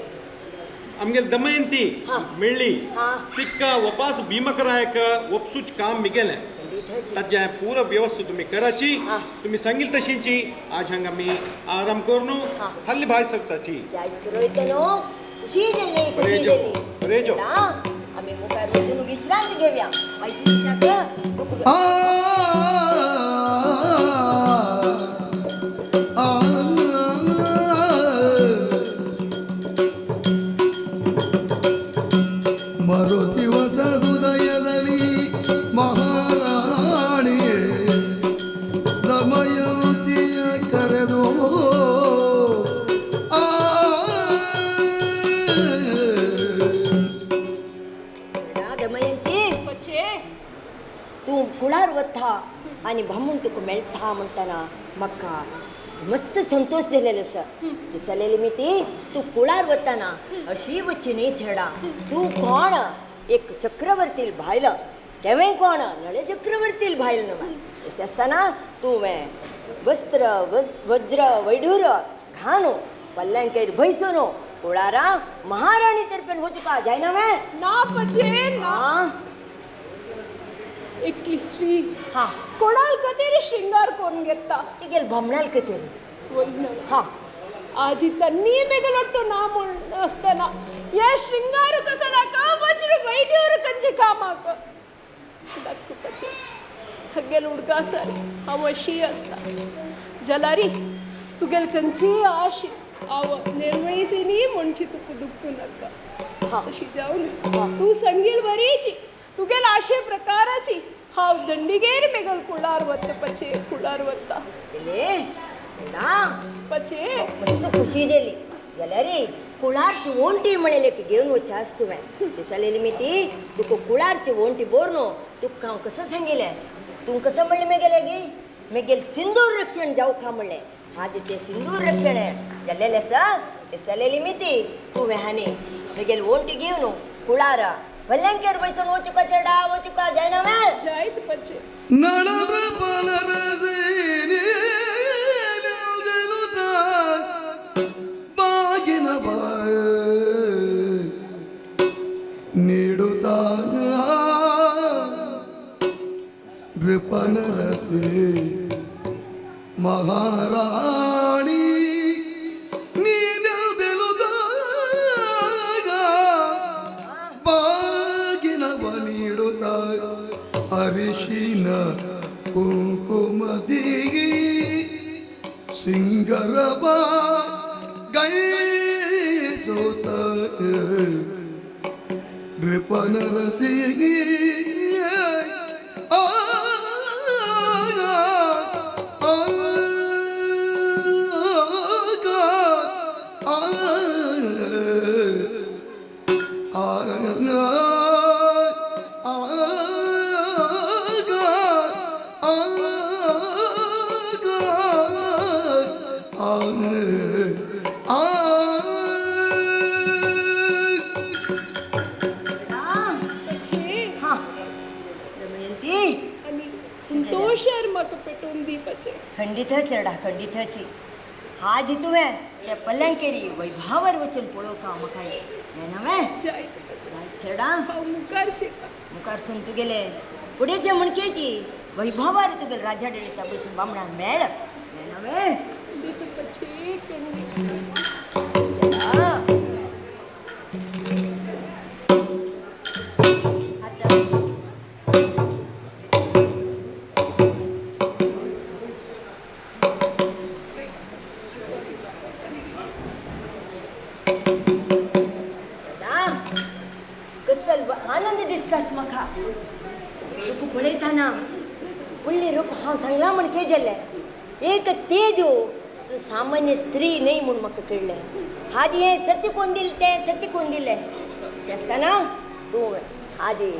आमगेल दमयंती हा. मेळ्ळी हा. तिका वपास भीमकरायक वपसूच काम मिगेलें खंडीत ताजें पूरा व्यवस्था तुमी कराची हा. तुमी सांगील तशींची आज हांगा आमी आराम करून हा. हल्ली भायर सरताची जायत पुरोहित न्हू खुशी जाली खुशी बरें जेव, जाली बरें जेव. आमी मुखार वचून विश्रांत घेवया मागीर दिसाक आ आ ಮರುತಿವತ ಹೃದಯದಲ್ಲಿ ಮಹಾರಾಣಿ ದಮಯಂತಿಯ ಕರೆದು ಆ दमयंती पचे तूं कुळार वता आनी बामूण तुका मेळटा म्हणटना म्हाका मस्त संतोश जालेलो आसा दिसलेली मी ती तूं कुळार वतना अशी वची न्ही छेडा तूं कोण एक चक्रवर्तील भायल तेवें कोण नळे चक्रवर्तील भायल न्हू तशें आसतना तुवें वस्त्र वज्र वैडूर घानो पल्ल्यांकेर भैसोनो कुळारा महाराणी तर्फेन वचपा जायना वें ना पचे ना आं एकली स्त्री हां कोणाल कतेरी शृंगार करून घेता तिगेल भमणाल कतेरी वय हां आजी तन्नी मेगलೊಟ್ಟು ನಾ म्हूण आसतना हे शृंगार कसलाक वज्र वैड्यूर कंचे कामाक पचे हगेल उडका सारी हांव अशी आसता जलारी तुगेल खंयची आश हांव निर्वयसिनी म्हणची तुका दुख्ख नाका तशी जावन तूं संगील बरीची तुगेल आशे प्रकाराची हांव दंडिगेर मेगल कुळार वता पचे कुळार वता पचे मस्त खुशी जाली जाल्यार कुळारची ओंटी म्हणलें की घेवन वचास तुवें दिसलेली मी ती तुका कुळारची ओंटी बोर न्हू तुका हांव कसं सांगिलें तूं कसं म्हणलें मेगेलें गी मेगेल सिंदूर रक्षण जावं म्हणलें आज तें सिंदूर रक्षण जाल्लेलें आसा दिसलेली मी ती तुवें हांणी मेगेल ओंटी घेवन कुळारा वल्ल्यांकेर बसून वचुका चेडा वचुका जायना वें जायत पचे ಬಾಗಿನ ನೀಡುತ್ತ ನೃಪನರಸೆ ಮಹಾರಾಣಿ ನೀನೆಲ್ದೆಲುದಾಗ ಬಾಗಿನವ ನೀಡುತ್ತ ಆ ಅರಿಶಿನ ಕುಂಕುಮದಿ ಸಿಂಗರವ ಗೈಸೋತ ನೃಪನರಸಿಗಿ ಆ खंडित चेडा खंडितची आज तुवें ते पल्यांकेरी वैभावर वचून पळोवंक हांव म्हाका जाणा चेडा मुखार सीता मुखार सून तुगेले फुडें जे म्हणकेची वैभवार तुगेले राजा डेळिता बसून बामणाक मेळ जाणा. आनंद दिसतास म्हाका तुका पळयतना व्हडलें रूप हांव सांगलां म्हण खेळ जालें एक तेज तूं सामान्य स्त्री न्हय म्हूण म्हाका कळ्ळें. हाजी हें सत्य कोण दिलें तें सत्य कोण दिलें अशें आसतना तूं हाजी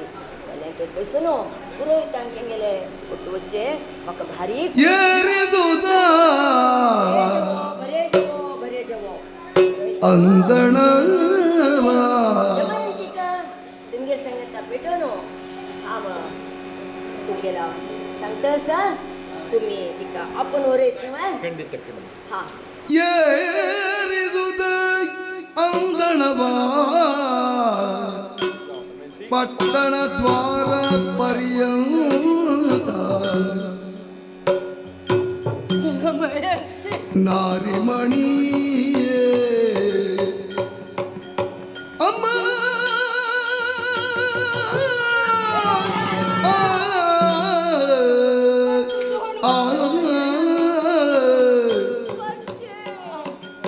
बसून पुरोहितांक तेंगेले ಒಟ್ಟು वच्चें म्हाका भारी बरें जेवो बरें जेवो अंदण तुमगेल सांगता पेटोवनो हांव तुमगेला सांगता आसा तुमी तिका आपोवन व्हरयत न्हय. ಖಂಡಿತ ಖಂಡಿತ. हां ಏರಿದುದ ಅಂದಣವ ಪಟ್ಟಣ ದ್ವಾರ ಪರ್ಯಂತ ನಾರಿಮಣಿಯೇ ಅಮ್ಮ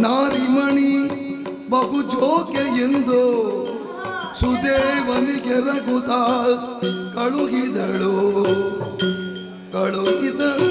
ನಾರಿಮಣಿ ಬಹು ಜೋಕೆ ಎಂದು ಸುದೇವನಿಗೆ ರಘುತ ಕಳುಹಿದಳು ಕಳುಹಿದಳು.